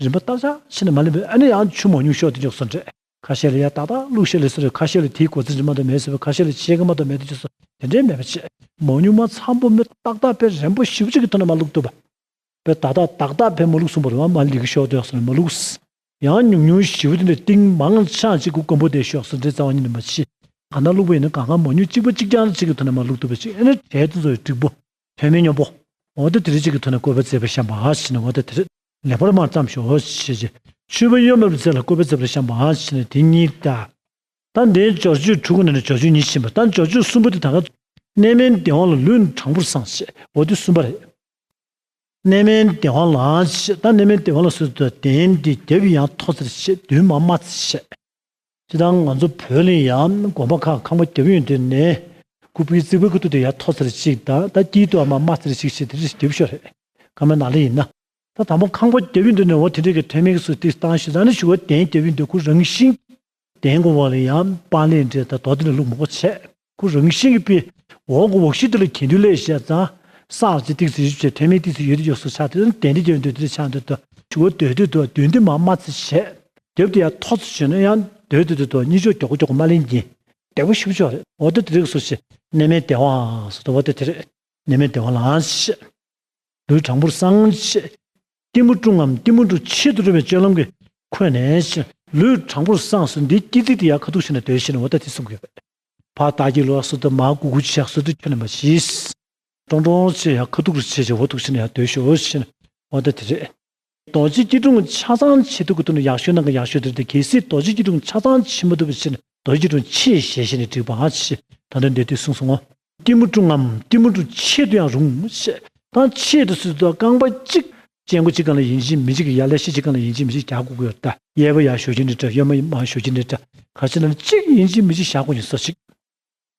རིམ་པ་ཏག་ཏག་ཕྱིན་ནས་མ་ལེན་པའི་ཨ་ནི་ཡང་ཆུ་མང་ཉུང་ཤོར་དུ་འཇོག་སོང་འདྲ། ཁ་ཤས་ལ་ཡ་ཏག་ཏག་བླུགས་ཤས་ལ་སོར་ཁ་ཤས་ལ་དེའི་གོ་ཚིག་རིམ་པ་དང་མེད་ཟེར་བའི་ཁ་ཤས་ལ་ཆེ་གི་མ་དང་མེད་དུ་འཇོག་སོང་དེ་འདྲའི་མེད་པ་བྱས། མང་ཉུང་མ་ཚང་པོ་མི་ཏག་ཏག་དཔེ་རན་པོ་ཞེ་པོ་ཅིག་གི་ཐོག་ནས་མ་བླུགས་ཐུབ་པ། པའི་ད་ལྟ་ཏག་ཏག་བས་མ་བླུགས་གསུངས་པ་རེད་བ། མ་ལི་གི་ཤོག་དོག་སོང་ནས་མ་བླུགས། ཡང་ཉུང་ཉུང་ཞེ་པོ་དེ་འདྲ་གཏིང་མང་ཆགས་ཅིག་གུ་དཀོན་པོ་དེ་ཤོག་སོང་འདྲ་རྩ་བ་ཉིད་ནས་མ་ཤེས། གང་ལྟར་བླུགས་པ་ཡིན་ན་གང་གང་མ་ཉུང་གཅིག་པ་གཅིག་རྐྱང་ཅིག་གི་ཐོག་ནས་མ་བླུགས་ཐུབ་པ་ཅིག་ཨེ་ནས་གྲལ་དུ་འཛོལ་བའི་འགྲིག་པོ། དོན་མེད་སྙོམས་པོ། འོ་ད་དེ་རིགས་ཅིག་གི་ཐོག་ནས་བཀོད་པ་མཛེས་པ་བཤམས་པ་ཞེས་ནས་འོ་ད་དེ་རིགས་ལེགས་པར་མར་བརྩམས་ཤོག་ཞེས་བྱས། མཆོད་པ་གཡོ་མེད་པའི་རྩལ་ལ་བཀོད་པ་མཛེས་པ་བཤམས་པ་ཞེས་ནས་དེ་གཉིས་ད། ད་འདིའི་སྦྱོར་བརྗོད་དྲུག་གི་ནང་ནས་སྦྱོར་བརྗོད་གཉིས་ཕྱིན་པ་ད་སྦྱོར་བརྗོད་གསུམ་པ་དེ་ད་ག་གནས་མལ་བདེ་བ་ལ་ལུས་དྲང་པོར་བསྲང་ཞེས་འོ་དེ་གསུམ་པ་རེད། གནས་མལ་བདེ་བ་ལ་ཞེས་ད་གནས་མལ་བདེ་བ་ལ་སོགས་དུ་གདན་འདི་རྒྱབ་ཡང་མཐོ་ཚར་ཞེས་མདུན་མ་དམའ་ཚར་ཞེས། ཅི་ལྟར་ང་ཚོ་བོད་ལ་ཡང་དགོན་པ་ཁག་ཁང་པ་རྒྱབ་ཡོད་དུས་ནས་སྐུ་པའི་རྩིག་པའི་ཁ་ཐུག་དེ་ཡང་མཐོ་ཚར་ཞིག་དང་ད་དཀྱིལ་དུ་མ་དམའ་ཚར་ཞིག་ཞེས་དེ་རིགས་རྒྱབ་ཤོར་རེད། ཁ་མའི་ནང་ལ་ཡིན་ན། ད་དང་པོ་ཁང་པ་རྒྱབ་ཡོད་དུས་ནས་འོ་དེ་འདྲས་ཀྱི་ཐོན་མིའི་སུ་ཏིག་བཏང་ཞིག་ཨ་ནི་ཞུ་བ་གདན་རྒྱབ་ཡོད་དུས་ཁོ་རང་བཞིན། གདན་གོ་བ་ལ་ཡང་པང་ལས་འདྲ་ད་དོ་དེ་ལ་ལུག་མོ་གོ་བྱས། ཁོ་རང་བཞིན་གྱི་པི། འོག་གི་འོག་གཞི་དེ་ལ་གྱེན་དུ་ལས་བཤད་ཙང་། སག་ཅི་ཏིག་ཙི་ཡོད་བྱས་ཐོན་མི་ཏིག་ཙི་ཡོད་དུ་ཡོད་སུ་ཆགས་དེ་ལ་གདན་དེ་རྒྱབ་ཡོད་དུས་དེ་ཆགས་འདུག་ཏོ། ཞུ་བ་སྡོད་དུས་དོ་མདུན་དེ་མ་དམའ་ཙི་བྱས། རྒྱབ་དེ་ཡང་མཐོ་ཙི་བྱས་ན་ཡང་སྡོད་དུས་དོ་གཉིས་ཕྱོགས་མགྱོགས་པོ་མགྱོགས་པོ་མ་ལེན་གྱིན། བདེ་བོ་ཞིབ་ཆོག་རེད། འོ་དེ་དེ་རིགས་སུ་ཞེས་གནས་མལ་བདེ་བའང་སུ་དོ་བ་དེ་དེ་རེད། གནས་མལ་བདེ་བ་ལའང་ཞེས། ལུས་དྲང་པོར་བསྲང་ཞེས། གཏི་མུག་བཀྲུ་ངམ་གཏི་མུག་བཀྲུ་ཆེད་དུ་སྒྲུབ་པའི་སྤྱོད་ལམ་གྱིས་འཁོད་ནས་ཞེས། ལུས་དྲང་པོར་བསྲང་སོ་འདི་སྐྱེ་ཚིག་དེ་ཡང་ཁ་ཐུག་ཞིག་ནས་སྡོད་ཞེས་ནས་འོ་ད་དེ་གསུང་གི་ཡོད་པས། ཕར་ལྟ་གི་ལོག་སོ་དུ་མ་གུ་གུ་ཆགས་སོ་དུ་ཁྱོད་ནས་མ་ཤེས། ཀྲོང་ཀྲོང་ཆེ་ཡང་ཁ་ཐུག་རུ་ཆེ་ཞེས་འོ་ཐུག་ཞིག་ནས་ཡང་སྡོད་ཞོ་ཞེས་ནས་འོ་ད་དེ་རེད། རྡོ་རྗེ་སྐྱིལ་ཀྲུང་ཆ་ཚང་བྱེད་ཐུབ་ཀྱི་འདུག་ན་ཡག་ཤོས་ནང་གི་ཡག་ཤོས་དེ་རེད་དེ་གལ་སྲིད་རྡོ་རྗེ་སྐྱིལ་ཀྲུང་ཆ་ཚང་བྱེད་མ་ཐུབ་པ་ཕྱིར་རྡོ་རྗེ་སྐྱིལ་ཀྲུང་ཆེ་ཞེས་བྱས་ནས་བསྒྲིགས་པ་ཨ་ཆེ་ད་ལྟ་འདས་དུས་གསུངས་སོང་ངོ་། གཏི་མུག་བཀྲུ་ངམ་གཏི་མུག་བཀྲུ་ཆེད་དུ་ཡང་རུང་ཞེས་ད་ཆེད་དུ་སུས་ད་རྐང་པ་གཅིག་སྤྱན་སྒོ་གཅིག་སྒང་ལ་ཡིན་གཅིག་མིན་གཅིག་གི་ཡ་ལེ་ཤ་གཅིག་སྒང་ལ་ཡིན་གཅིག་མིན་གཅིག་རྒྱག་དགོས་ཀྱི་ཡོད་ད། གཡས་པ་ཡར་ཞོག་གིན་རེད་དྲ་གཡོན་མ་མར་ཞོག་གིན་རེད་དྲ་ག་ཅི་ན་གཅིག་ཡིན་གཅིག་མིན་གཅིག་བཞག་དགོས་ཀྱི་སོ་ཞིག་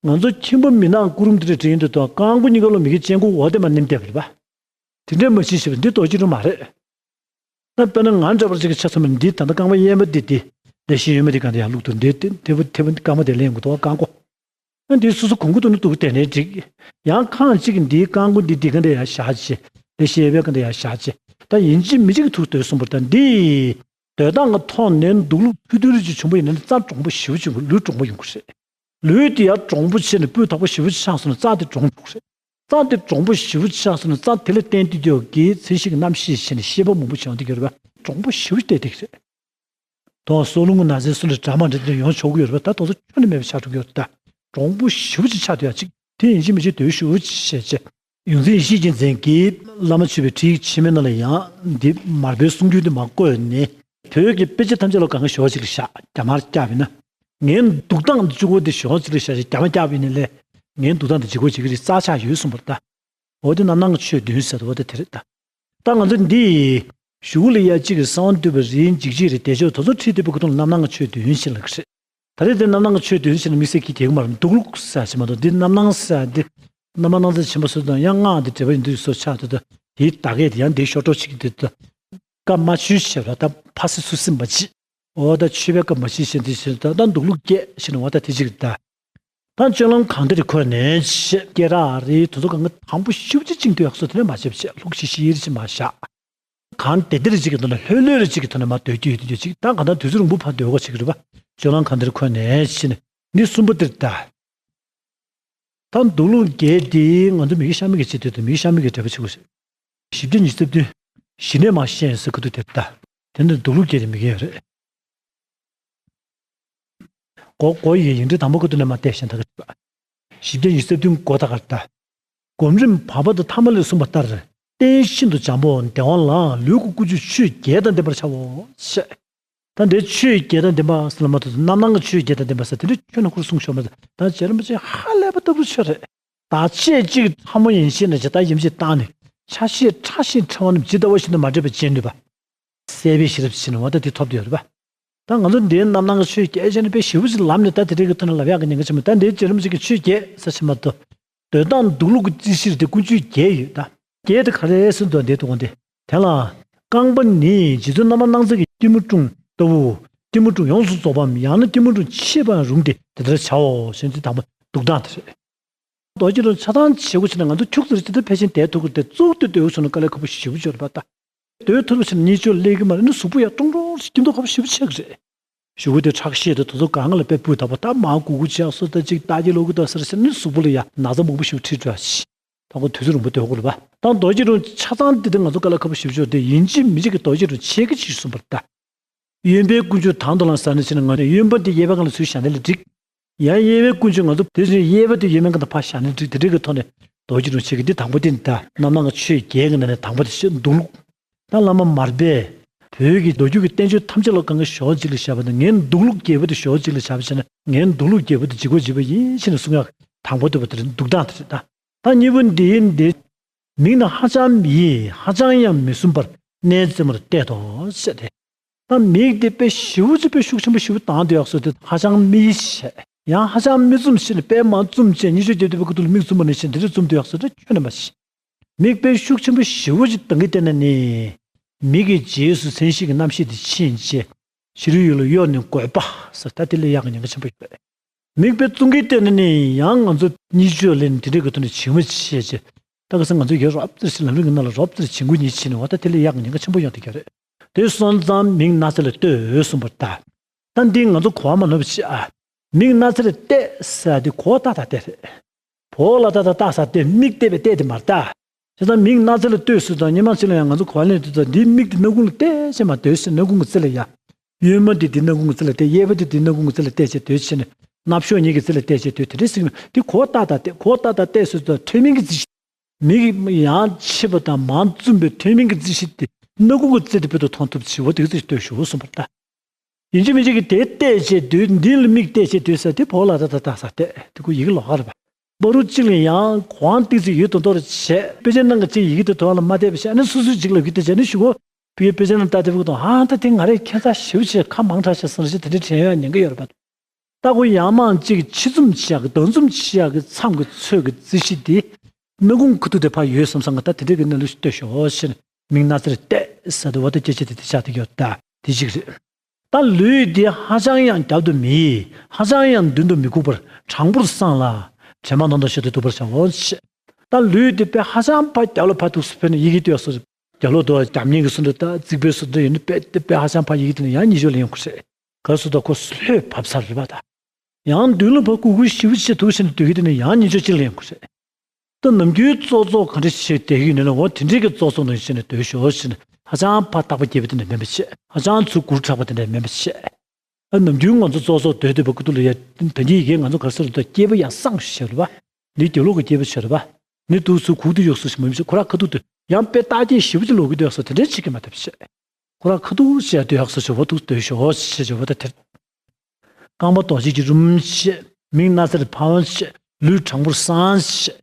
ང་ཚོ་ཁྱིམ་པ་མི་ནག་སྐུ་རུམ་དེ་འདྲ་བྲིས་ཡོང་དུས་ད་རྐང་མགོ་གཉིས་ཀ་ལོ་མི་གི་སྤྱན་སྒོ་འོག་དེ་མ་ནེམ་བསྡད་པ་རེད་པ། དེ་འདྲས་མ་བྱེད་ཞེས་པ་འདི་རྡོ་རྗེ་སྒྲུང་མ་རེད། ད་དཔེར་ན་ང་འདྲ་པར་ཅིག་གི་ཆ་ཚང་མ་འདི་ད་ལྟ་རྐང་པ་གཡས་མ་འདི་འདི་ལས་ཤིང་གཡོན་མ་འདི་གང་དེ་ཡང་བླུགས་ཐུབ་འདི་དེ་དེ་བུ་དེ་བུ་རྐང་པ་དེ་ལེན་དགོས་དོ་རྐང་མགོ། ཨ་འདི་སོ་སོ་གོམས་གུ་དུ་ནི་འདུག་དེ་ནས་འགྲིག་ཡང་ཁང་གཅིག་གི་འདིའི་རྐང་མགོ་འདི་འདི་ག་འདྲ་ཡང་བཞག་ཅེ། འདི་ཤེས་པའི་ག་འདྲ་ཡང་བཞག་ཅེ། ད་ཡིན་གཅིག་མིན་གཅིག་གི་ཐུག་སྡོད་གསུངས་པར་ད་འདི། སྡོད་སྟངས་ཀྱི་ཐོག་ནས་འདུག་ལུགས་ཐུག་དུས་རིགས་ཅིག་བྱུང་པ་ཡིན་ན་ནི་རྩ་གྲུང་པོ་ཞེ་པོ་ཅིག་ལུས་གྲུང་པོ་ཡོང་གི་རེད། ལུས་དེ་ཡང་གྲུང་པོ་བྱས་ནས་སྤུས་དག་པོ་ཞེ་པོ་ཅིག་ཆགས་སོང་ན་རྩ་དེ་གྲུང་འགྲོ་གི་རེད། རྩ་དེ་གྲུང་པོ་ཞེ་པོ་ཅིག་ཆགས་སོང་ན་རྩ་དེ་ལ་བརྟེན་ཏེ་ཡོད་ཀྱི་མཚན་ཤས་ཀྱི་རྣམ་ཤེས་བྱས་ནས་ཤེས་པ་མང་པོ་བྱུང་དེ་གྱུར་པ་གྲུང་པོ་ཞེ་པོ་ཅིག་བལྟས་དེ་གི་རེད། དོ་སོ་ལུང་གི་ན་ཚའི་སུ་ལ་དྲ་མ་འདྲ་དེ་ཡོང་ཆོག་གི་ཡོད་རེད་པ། ད་དོ་ཚོ་ཁྱོན་ནས་མེད་པ་ཆགས་འགྲོ་གི་ཡོད་རེད། ད་གྲུང་པོ་ཞེ་པོ་ཅིག་ཆགས་དུས་ཡ་ཅིག་དེ་ཡིན་གཅིག་མིན་གཅིག་སྡོད་ཞུ་བྱས་བྱས། ཡོངས་འཛིན་ཡེ་ཤེས་རྒྱལ་མཚན་གྱིས་བླ་མ་མཆོད་པའི་ཁྲིད་ཡིག་ཕྱི་མའི་ནང་ལ་ཡང་འདི་མར་པའི་གསུང་རྒྱུན་འདི་མར་བཀོད་ནས་བོད་ཀྱི་དཔེ་ཆ་ཐམས་ཅད་ལ་གང་ག་ཞོག་ཅིག་ལ་བཞག་རྒྱ་མར་བཀྱག་པ་ཡིན་ན། ངའི་འདུག་སྟངས་འདི་གཅིག་པོ་འདི་ཞོག་ཅིག་ལ་བཞག་ཅིག་རྒྱ་མར་བཀྱག་པ་ཡིན་ན་ལས། ངའི་འདུག་སྟངས་འདི་ལྗིད་ཁོག་ཅིག་གི་རིགས་རྩ་ཆག་ཡོད་གསུངས་པ་རེད་ད། འོ་དེ་རྣམ་སྣང་གི་ཆོས་བདུན་ཟེར་བ་དེ་དེ་རེད་ད། ད་ང་ཚོ་འདི་གཞུག་ལ་ཡ་གཅིག་གི་གསང་བ་འདུས་པ་རིན་འཇིགས་བྱེད་རེད་དེ་ཆོས་དོ་ཚོ་ཁྲིད་དེ་པོ་ཀུ་ཐུང་རྣམ་སྣང་གི་ཆོས་བདུན་ཞིག་ལ་གི་རེད། ད་རེས་དེ་རྣམ་སྣང་གི་ཆོས་བདུན་ཞིག་ལ་དམིགས་བསལ་གྱི་གེགས་མར་འདུག་ལུགས་ཟེར་ཞིག་མ་གཏོགས་འདི་རྣམ་སྣང་ཟེར་འདི། རྣམ་པར་སྣང་མཛད་ཆེན་པོ་སོགས་དང་ཡང་སྔགས་འདི་འགྲེལ་པ་ཡིན་དུས་སོགས་ཆགས་དུས་ད། དེའི་བདག་གས་དེ་ཡང་འདི་ཤོར་གྲོགས་ཆེ་གི་དུས་ད། བཀའ་མ་ཆུས་ཞེས་པ་ད་ཕ་སི་སུ་སིམ་པ་ཅི། འོ་ད་ཆོས་པའི་སྐབས་མ་ཤེས་ཤེས་འདི་ཤེས་ད་ད་འདུག་ལུགས་སྐྱེ་ཤེས་ནས་འོ་ད་དེ་གཅིག་རེད་ད། ད་སྤྱོད་ལམ་གང་དེར་འཁོད་ནས་ཤེས་སྐད་རགས་རེད་དེ་ཚོ་གང་ག་དང་པོ་ཤུགས་ཆེ་བཅིངས་དུས་ཡག་སོ་དེ་ནས་མ་བྱེད་བྱེད་ལྷུག་ཤིག་ཤིག་ཡིར་ཅིག་མ་བཞག་གང་དེ་དེར་ཅིག་གི་ཐོག་ནས་ལྷོད་ལྷོད་རེ་ཅིག་གི་ཐོག་ནས་མ་སྡོད་རྒྱུ་ཡོད་དུས་ཅིག་ད་གང་ལྟར་དུས་ཚོད་རིང་པོ་ཕར་སྡོད་དགོས་ཅིག་རེད་པ། སྤྱོད་ལམ་གང་དེར་འཁོད་ནས་ཤེས་ནས་འདི་གསུམ་པོ་དེར་ད། ད་འདུག་ལུགས་བརྒྱད་དེ་ང་ཚོ་མི་གི་ཤ་མི་གི་བྱེད་དུས་དུ་མི་གི་ཤ་མི་གི་འབྲེལ་བ་བྱེད་དགོས་ཤིག་བཞི་བརྒྱ་ཉི་ཤུ་རྩ་བདུན། ཞི་གནས་མ་ཤེས་ཟེར་གི་འདུག་དེ་ལྟ། དེ་ནི་འདུག་ལུགས་བརྒྱད་དེ་མི་གི་ཡོད་རེད། གོ་གོ་ཡི་ཡིག་འབྲུ་དང་པོ་གི་དུ་ནས་མ་བལྟས་ཤིང་ད་གི་བཞི་བརྒྱ་ཉི་ཤུ་རྩ་བདུན་གོ་ད་གར་ལྟ། སྒོམ་རིམ་བར་པ་དང་ཐ་མ་ལས་གསུངས་པ་ལྟར། རྟེན་ཤིན་ཏུ་འཇམ་པོ་བདེ་བ་ལའང་ལུས་ཀྱི་ཀུན་འབྱུང་ཆོས་བརྒྱད་དང་ལྡན་པར་བྱའོ། ཞེས། ད་འདིར་ཆོས་བརྒྱད་དང་ལྡན་པ་ཟེར་ལ་མ་ཐུག་རྣམ་སྣང་གི་ཆོས་བརྒྱད་དང་ལྡན་པ་ཟེར་དེ་འདྲ་ཁྱོད་ནས་ཁུར་གསུངས་ཤོག་མ་ཟེར་ད་རྗེ་རིན་པོ་ཆེ་ཧ་ལས་པ་ལྟ་བུ་ཆོས་རེད། བདག་ཆོས་གཅིག་ཕྲ་མོ་ཡིན་ཞེ་ན་ཇི་ལྟར་ཡིན་ཞེས་བཏང་ནས་ཆ་ཤས་ཕྲ་ཞིང་ཕྲ་བ་རྣམས་ཇི་ལྟ་བ་བཞིན་དུ་མ་འདྲེས་པར་བྱེད་ནུས་པ། གསལ་བའི་ཤེས་རབ་ཕྱིན་ནས་འོ་ད་དེ་ཐོབ་བསྡད་ཡོད་རེད་པ། ད་ང་ཚོ་འདིའི་རྣམ་སྣང་གི་ཆོས་བརྒྱད་ཅེས་ནས་དཔེ་ཞེ་པོ་ཅིག་ལམ་ནས་ད་དེ་འདྲའི་གི་ཐོག་ནས་ལབ་ཡག་གི་ཉེན་ཁ་ཆེན་པོ་ད་འདིའི་རྗེ་རིན་པོ་ཆེ་གི་ཆོས་བརྒྱད་ཟེར་ཕྱིན་མ་གཏོགས། སྡོད་སྟངས་འདུག་ལུགས་ཀྱི་རྩིས་གཞིར་དེ་ཀུན་སྤྱོད་བརྒྱད་ཡོད་ད། བརྒྱད་དེ་ག་རེ་ཟེར་འདུག་འདིའི་ཐོག་འདི། དེ་ལ། རྐང་པ་ནི་རྗེ་བཙུན་རྣམ་པར་སྣང་མཛད་ཀྱི་སྐྱིལ་མོ་ཀྲུང་ལྟ་བུ། སྐྱིལ་མོ་ཀྲུང་ཡོངས་སུ་རྫོགས་པའམ་ཡང་ན་སྐྱིལ་མོ་ཀྲུང་ཕྱེད་པའང་རུང་སྟེ་དེ་ལྟར་བྱའོ་ཞེས་འདི་དང་པོ་འདུག་སྟངས་དེ་རེད། རྡོ་རྗེ་ལ་ཆ་ཚང་བྱེད་དགོས་ཕྱིར་ན་ང་ཚོ་ཁྱུག་ཙམ་ཅི་ལྟར་ཕལ་ཆེན་བསྡད་ཐུབ་ཀྱི་དེ་བཙུགས་ཏེ་སྡོད་དགོས་སོང་ན་དཀའ་ལས་ཁག་པོ་ཞེ་པོ་ཅིག་ཡོད་རེད་པ་ད། སྡོད་ཐུབ་པ་ཕྱིར་ན་གཉིད་ཆོག་སླེབས་ཀྱི་མ་རེད་ན་གཟུགས་པོ་ཡང་ཀྲོང་ཀྲོང་ཞིག་སྐྱིད་མདོག་ཁ་པོ་ཞེ་པོ་ཆགས་ཀྱི་རེད། གཞུག་གུ་དེ་ཁྲག་ཤེད་དེ་དེ་ཚོ་གང་ལ་དཔེ་སྤུས་དག་པོ་ད་མ་གུ་གུ་ཆགས་སོ་ད་ཅིག་ལྟ་ཅི་ལོ་གུ་ད་ཟེར་ཟེར་ནས་གཟུགས་པོ་ལ་ཡང་ན་ཚ་མང་པོ་ཞིག་ཁྲིད་འགྲོ་ཞིག་ད་ཁོ་དུས་ཚོད་རིང་པོ་སྡོད་དགོས་རེད་པ། ད་རྡོ་རྗེ་གྲུབ་ཆ་ཚང་དེ་དེ་ང་ཚོ་དཀའ་ལས་ཁག་པོ་ཞེ་པོ་ཅིག་དེ་ཡིན་གཅིག་མིན་གཅིག་གི་རྡོ་རྗེ་གྲུབ་ཆེ་གི་ཅིག་གསུངས་པར་ལྟ། གཡོན་པའི་ཀུན་སྤྱོད་དང་དུ་བླངས་ཟེར་ནས་ཕྱིན་ན་ང་ཚོ་གཡོན་པ་འདི་གཡས་པའི་སྒང་ལ་ཚུར་བཞག་ན་ལས་འགྲིག་ཡང་གཡས་པའི་ཀུན་སྤྱོད་ང་ཚོ་དེ་བཞིན་གཡས་པ་དེ་གཡོན་པའི་སྒང་དུ་ཕར་བཞག་ན་ལས་འགྲིག་དེ་འདྲའི་གི་ཐོག་ནས་རྡོ་རྗེ་གྲུབ་ཆེ་གི་འདི་དང་པོ་དེ་ནི་ད་རྣམ་སྣང་གི་ཆོས་བརྒྱད་ཀྱི་ནང་ནས་དང་པོ་དེ་ཆོས་འདུག་ལུགས། ད་བླ་མ་མར་པས་བོད་ཀྱི་མདོ་རྒྱུད་ཀྱི་བསྟན་བཅོས་ཐམས་ཅད་ལ་གང་གི་ཞོར་གཅིག་ལ་བཞག་པ་དང་ངའི་འདུག་ལུགས་བརྒྱད་པོ་དེ་ཞོར་གཅིག་ལ་བཞག་པ་བྱས་ན་ངའི་འདུག་ལུགས་བརྒྱད་པོ་དེ་ཇི་གོ་ཇི་པ་ཡིན་ཕྱིན་ནས་གསུང་ཡག་དང་པོ་དེ་པོ་དེ་འདུག་སྟངས་དེ་རེད་ད། ད་གཉིས་པོ་འདི་འདི། མིག་ནི་ཧ་ཅང་མི་ཡིས་ཧ་ཅང་ཡང་མི་བཟུམ་པར་གནས་རྩེ་མོར་གཏད་དོ་ཟེར་ཏེ། ད་མིག་དེ་དཔེ་ཞེ་པོ་ཅིག་དཔེ་ཤུགས་ཆེན་པོ་ཞེ་པོ་བཏང་དུས་ཡག་སོ་དེ་ཧ་ཅང་མི་ཡིས་བྱས་ཡང་ཧ་ཅང་མི་བཙུམ་ཞིག་ནས་དཔེ་མ་བཙུམ་བྱས་གཉིད་ཆོག་རྒྱབ་དུས་པའི་ཁུ་ཐུག་ལ་མིག་བཙུམ་པ་ནས་བྱས་འདི་འདྲ་བཙུམ་དུས་ཡག་སོ་དེ་ཁྱོན་ནས་མ་བྱས། མིག་དཔེ་ཤུགས་ཆེན་པོ་ཞེ་པོ་ཅིག་གདངས་ཀྱིས་བལྟས་ན་ནི། མིག་གི་རྗེས་སུ་མཚན་ཤས་ཀྱི་རྣམ་ཤེས་དེ་ཕྱིན་བྱས། ཕྱི་རོལ་ཡུལ་ལ་གཡོལ་ནས་འགོད་པ་ཟེར་ད་དེ་ལས་ཡག་གི་ཉེན་ཁ་ཆེན་པོ་ཡོད་རེད། མིག་དཔེ་བཙུམ་གྱིས་བལྟས་ན་ནི་ཡང་ང་ཚོ་གཉིད་ཆོག་ལེན་དེ་འདྲའི་གི་ཐོག་ནས་བྱིང་བ་བྱས་བྱས། ད་ག་ས་ང་ཚོ་ཡོད་རོབ་ཙམ་ཞིག་ལམ་རིམ་གྱི་ནང་ལ་རོབ་ཙམ་བྱིང་རྒོད་གཉིད་ཕྱིན་ནས་འོ་ད་དེ་ལས་ཡག་གི་ཉེན་ཁ་ཆེན་པོ་ཡོང་གི་ཡོད་རེད། དེ་སོང་ཙང་མིག་སྣ་རྩེ་ལ་གཏོད་གསུངས་པ་ལྟར། ད་འདི་ང་ཚོ་གོ་བ་མ་ནོར་བ་བྱེད་ཨ། མིག་སྣ་རྩེ་ལ་གཏད་ཟེར་དེ་གོ་བ་ཏག་ཏག་གཏད་རེད། བོ་ལ་ཏག་ཏག་ཏག་ས་གཏད་མིག་གཏད་པའི་གཏད་དེ་མ་རེད་ད། བྱས་ཙང་མིག་སྣ་རྩེ་ལ་གཏོད་ཟེར་དང་ཉི་མ་གཅིག་ལ་ཡང་ང་ཚོ་གོ་བ་ལེན་དུས་ད་འདིའི་མིག་དེ་སྣ་ཁུང་ལ་གཏད་ཅེས་མ་གཏོད་ཟེར་སྣ་ཁུང་གི་རྩེ་ལ་ཡ། གཡོན་མ་དེ་འདི་སྣ་ཁུང་གི་རྩེ་ལ་གཏད་གཡས་པ་དེ་འདི་སྣ་ཁུང་གི་རྩེ་ལ་གཏད་ཅེས་སྡོད་བྱས་ནས་རྣ་ཤོག་གཉིས་ཀྱི་རྩེ་ལ་གཏད་ཅེས་སྡོད་དེ་འདྲ་ཟེར་གི་མེད་དེ་གོ་བ་ཏག་ཏག་གཏད་གོ་བ་ཏག་ཏག་གཏད་ཟེར་དུས་ད་ཐོན་མིན་གྱི་རྩིས་ཤིག་མིག་ཡང་ཕྱེ་བ་དང་མར་བཙུམ་པའི་ཐོན་མིན་གྱི་རྩིས་ཤིག་དེ་སྣ་ཁུང་གི་རྩེ་དེ་བོད་དུ་མཐོང་ཐུབ་ཅིག་འོ་དེ་ག་ཚོད་ཅིག་ལྟོས་ཤོག་གསུངས་པར་ལྟ། ཡིན་གཅིག་མིན་གཅིག་གིས་དེ་བལྟས་བྱས་སྡོད་འདི་ལ་མིག་བལྟས་བྱས་སྡོད་ས་དེ་བོ་ལ་ད་ད་ད་ས་བལྟས་དེ་ཁོ་ཡི་གེ་ལོགས་ཀ་རེད་པ། བར་རུ་གཅིག་ལ་ཡང་གོང་ཏིག་ཙི་ཡོད་དོ་མདོག་རེ་བྱས་དཔེ་ཆ་ནང་གི་གཅིག་ཡི་གེ་དེ་དོ་ལ་མ་བལྟས་པ་བྱས་ནས་སོ་སོའི་གཅིག་ལ་གི་དེ་བྱས་ནས་ཞུ་གོ། བི་ཡི་དཔེ་ཆ་ནང་ལྟ་དེ་བུ་དང་ཧང་ད་དེ་ང་རེ་ཁྱད་མཚར་ཞེ་པོ་བྱས་ཁ་མང་དྲགས་བྱས་སོང་རེ་བྱས་དེ་འདྲ་དྲན་ཡོད་ཉེན་ཁ་ཡོད་རེད་པ། ལྟ་གོ་ཡང་མང་གཅིག་ཕྱི་བཙུམ་བྱེད་ཡག་གི་བདག་བཙུམ་བྱེད་ཡག་གི་མཚམས་ཀྱི་ཚོད་ཀྱི་རྩིས་གཞི་དེ་སྣ་ཁུང་ཁུ་ཐུག་དེ་ཕར་ཡོད་བསམ་བསམ་གི་ད་དེ་འདྲ་གི་གནས་ལུགས་ཤིག་ལྟོས་ཤོག་ཟེར་ནས་མིག་སྣ་རྩེར་གཏད་ཟེར་དུས་འོ་ད་སྐད་ཆ་དེ་དེ་ཆགས་བསྡད་ཀྱི་ཡོད་ད་དེ་གཅིག་རེད། ད་ལུས་འདི་ཧ་ཅང་ཡང་རྒྱབ་ཏུ་མི་ཡིས་ཧ་ཅང་ཡང་མདུན་དུ་མི་བཀུག་པར་དྲང་པོར་བསྲངས་ལ་ བྱེ་མ་ནང་དུ་ཞིག་ཏུ་འདུག་པར་བྱའོ་ཞེས། ད་ལུས་དེ་དཔེ་ཧ་ཅང་ཕར་རྒྱབ་ལ་ཕར་འདུག་སེ་ཕེབས་ནས་ཡི་གེ་ལྟོས་སོ། རྒྱབ་ལོག་ཏུ་རྒྱབ་གཉིས་ཀྱི་སོ་འདྲ་དང་རྩིག་པའི་སོ་འདྲ་ཡོད་ན་དཔེ་དེ་དཔེ་ཧ་ཅང་ཕར་ཡི་གེ་དེ་ནས་ཡང་ཉེས་སྤྱོད་ལ་ཡོང་གི་རེད། ག་སུ་ད་ཁོ་ལྷོད་བབས་ཚར་རེད་པ་ད། ཡང་མདུན་ལ་ཕར་གུག་གུག་ཞིབ་ཞིབ་འདུག་ཟེར་ནས་སྡོད་ཀྱི་དེ་ནས་ཡང་ཉེས་སྤྱོད་གཅིག་ལ་ཡོང་གི་རེད། ད་ནམ་རྒྱུན་ཙོག་ཙོག་ག་འདྲ་ཞིག་བསྡད་ཀྱི་ཡོད་ན་འོ་དེ་འདྲའི་གི་ཙོག་ཙོག་ནང་བཞིན་ནས་སྡོད་ཤོག་ཟེར་ནས་ཧ་ཅང་ཕར་རྟག་པ་བརྒྱབ་པ་དེ་འདྲ་མིན་པ་བྱས། ཧ་ཅང་ཚུར་གུག་དྲག་པ་དེ་འདྲ་མིན་པ་བྱས། ཨ་ནམ་རྒྱུན་ང་ཚོ་ཙོག་ཙོག་སྡོད་སྡོད་པ་ཁུ་ཐུག་ལ་ཡ་ད་གིན་ཡི་གེ་ང་ཚོ་ག་རེ་ཟེར་ལ་ད་སྐྱེས་པ་ཡང་སངས་ཞེས་རེད་པ། འདི་རྒྱབ་ལོག་གི་སྐྱེས་པ་བྱས་རེད་པ། འདི་འདུག་སེ་གུག་ཏུ་གཡུག་སོ་ཞིག་མ་མི་ཤེས་ཁོ་རང་ཁ་ཐུག་ཏུ་ཡང་དཔེ་རྟགས་ཅན་ཞིབ་ཅིག་ལོག་གི་སྡོད་སོ་དེ་འདྲའི་ཅིག་གི་མ་ཐབས་བྱས། ཁོ་རང་ཁ་ཐུག་བྱས་སྡོད་ཡག་སོ་ཞིག་འོ་ཐུག་སྡོད་ཤོག་ཞེས་བྱས་པ་ད་དེར། རྐང་པ་རྡོ་རྗེ་གི་རུམ་བྱས། མིག་སྣ་སེར་ཕམ་བྱས། ལུས་དྲང་པོར་སངས་བྱས།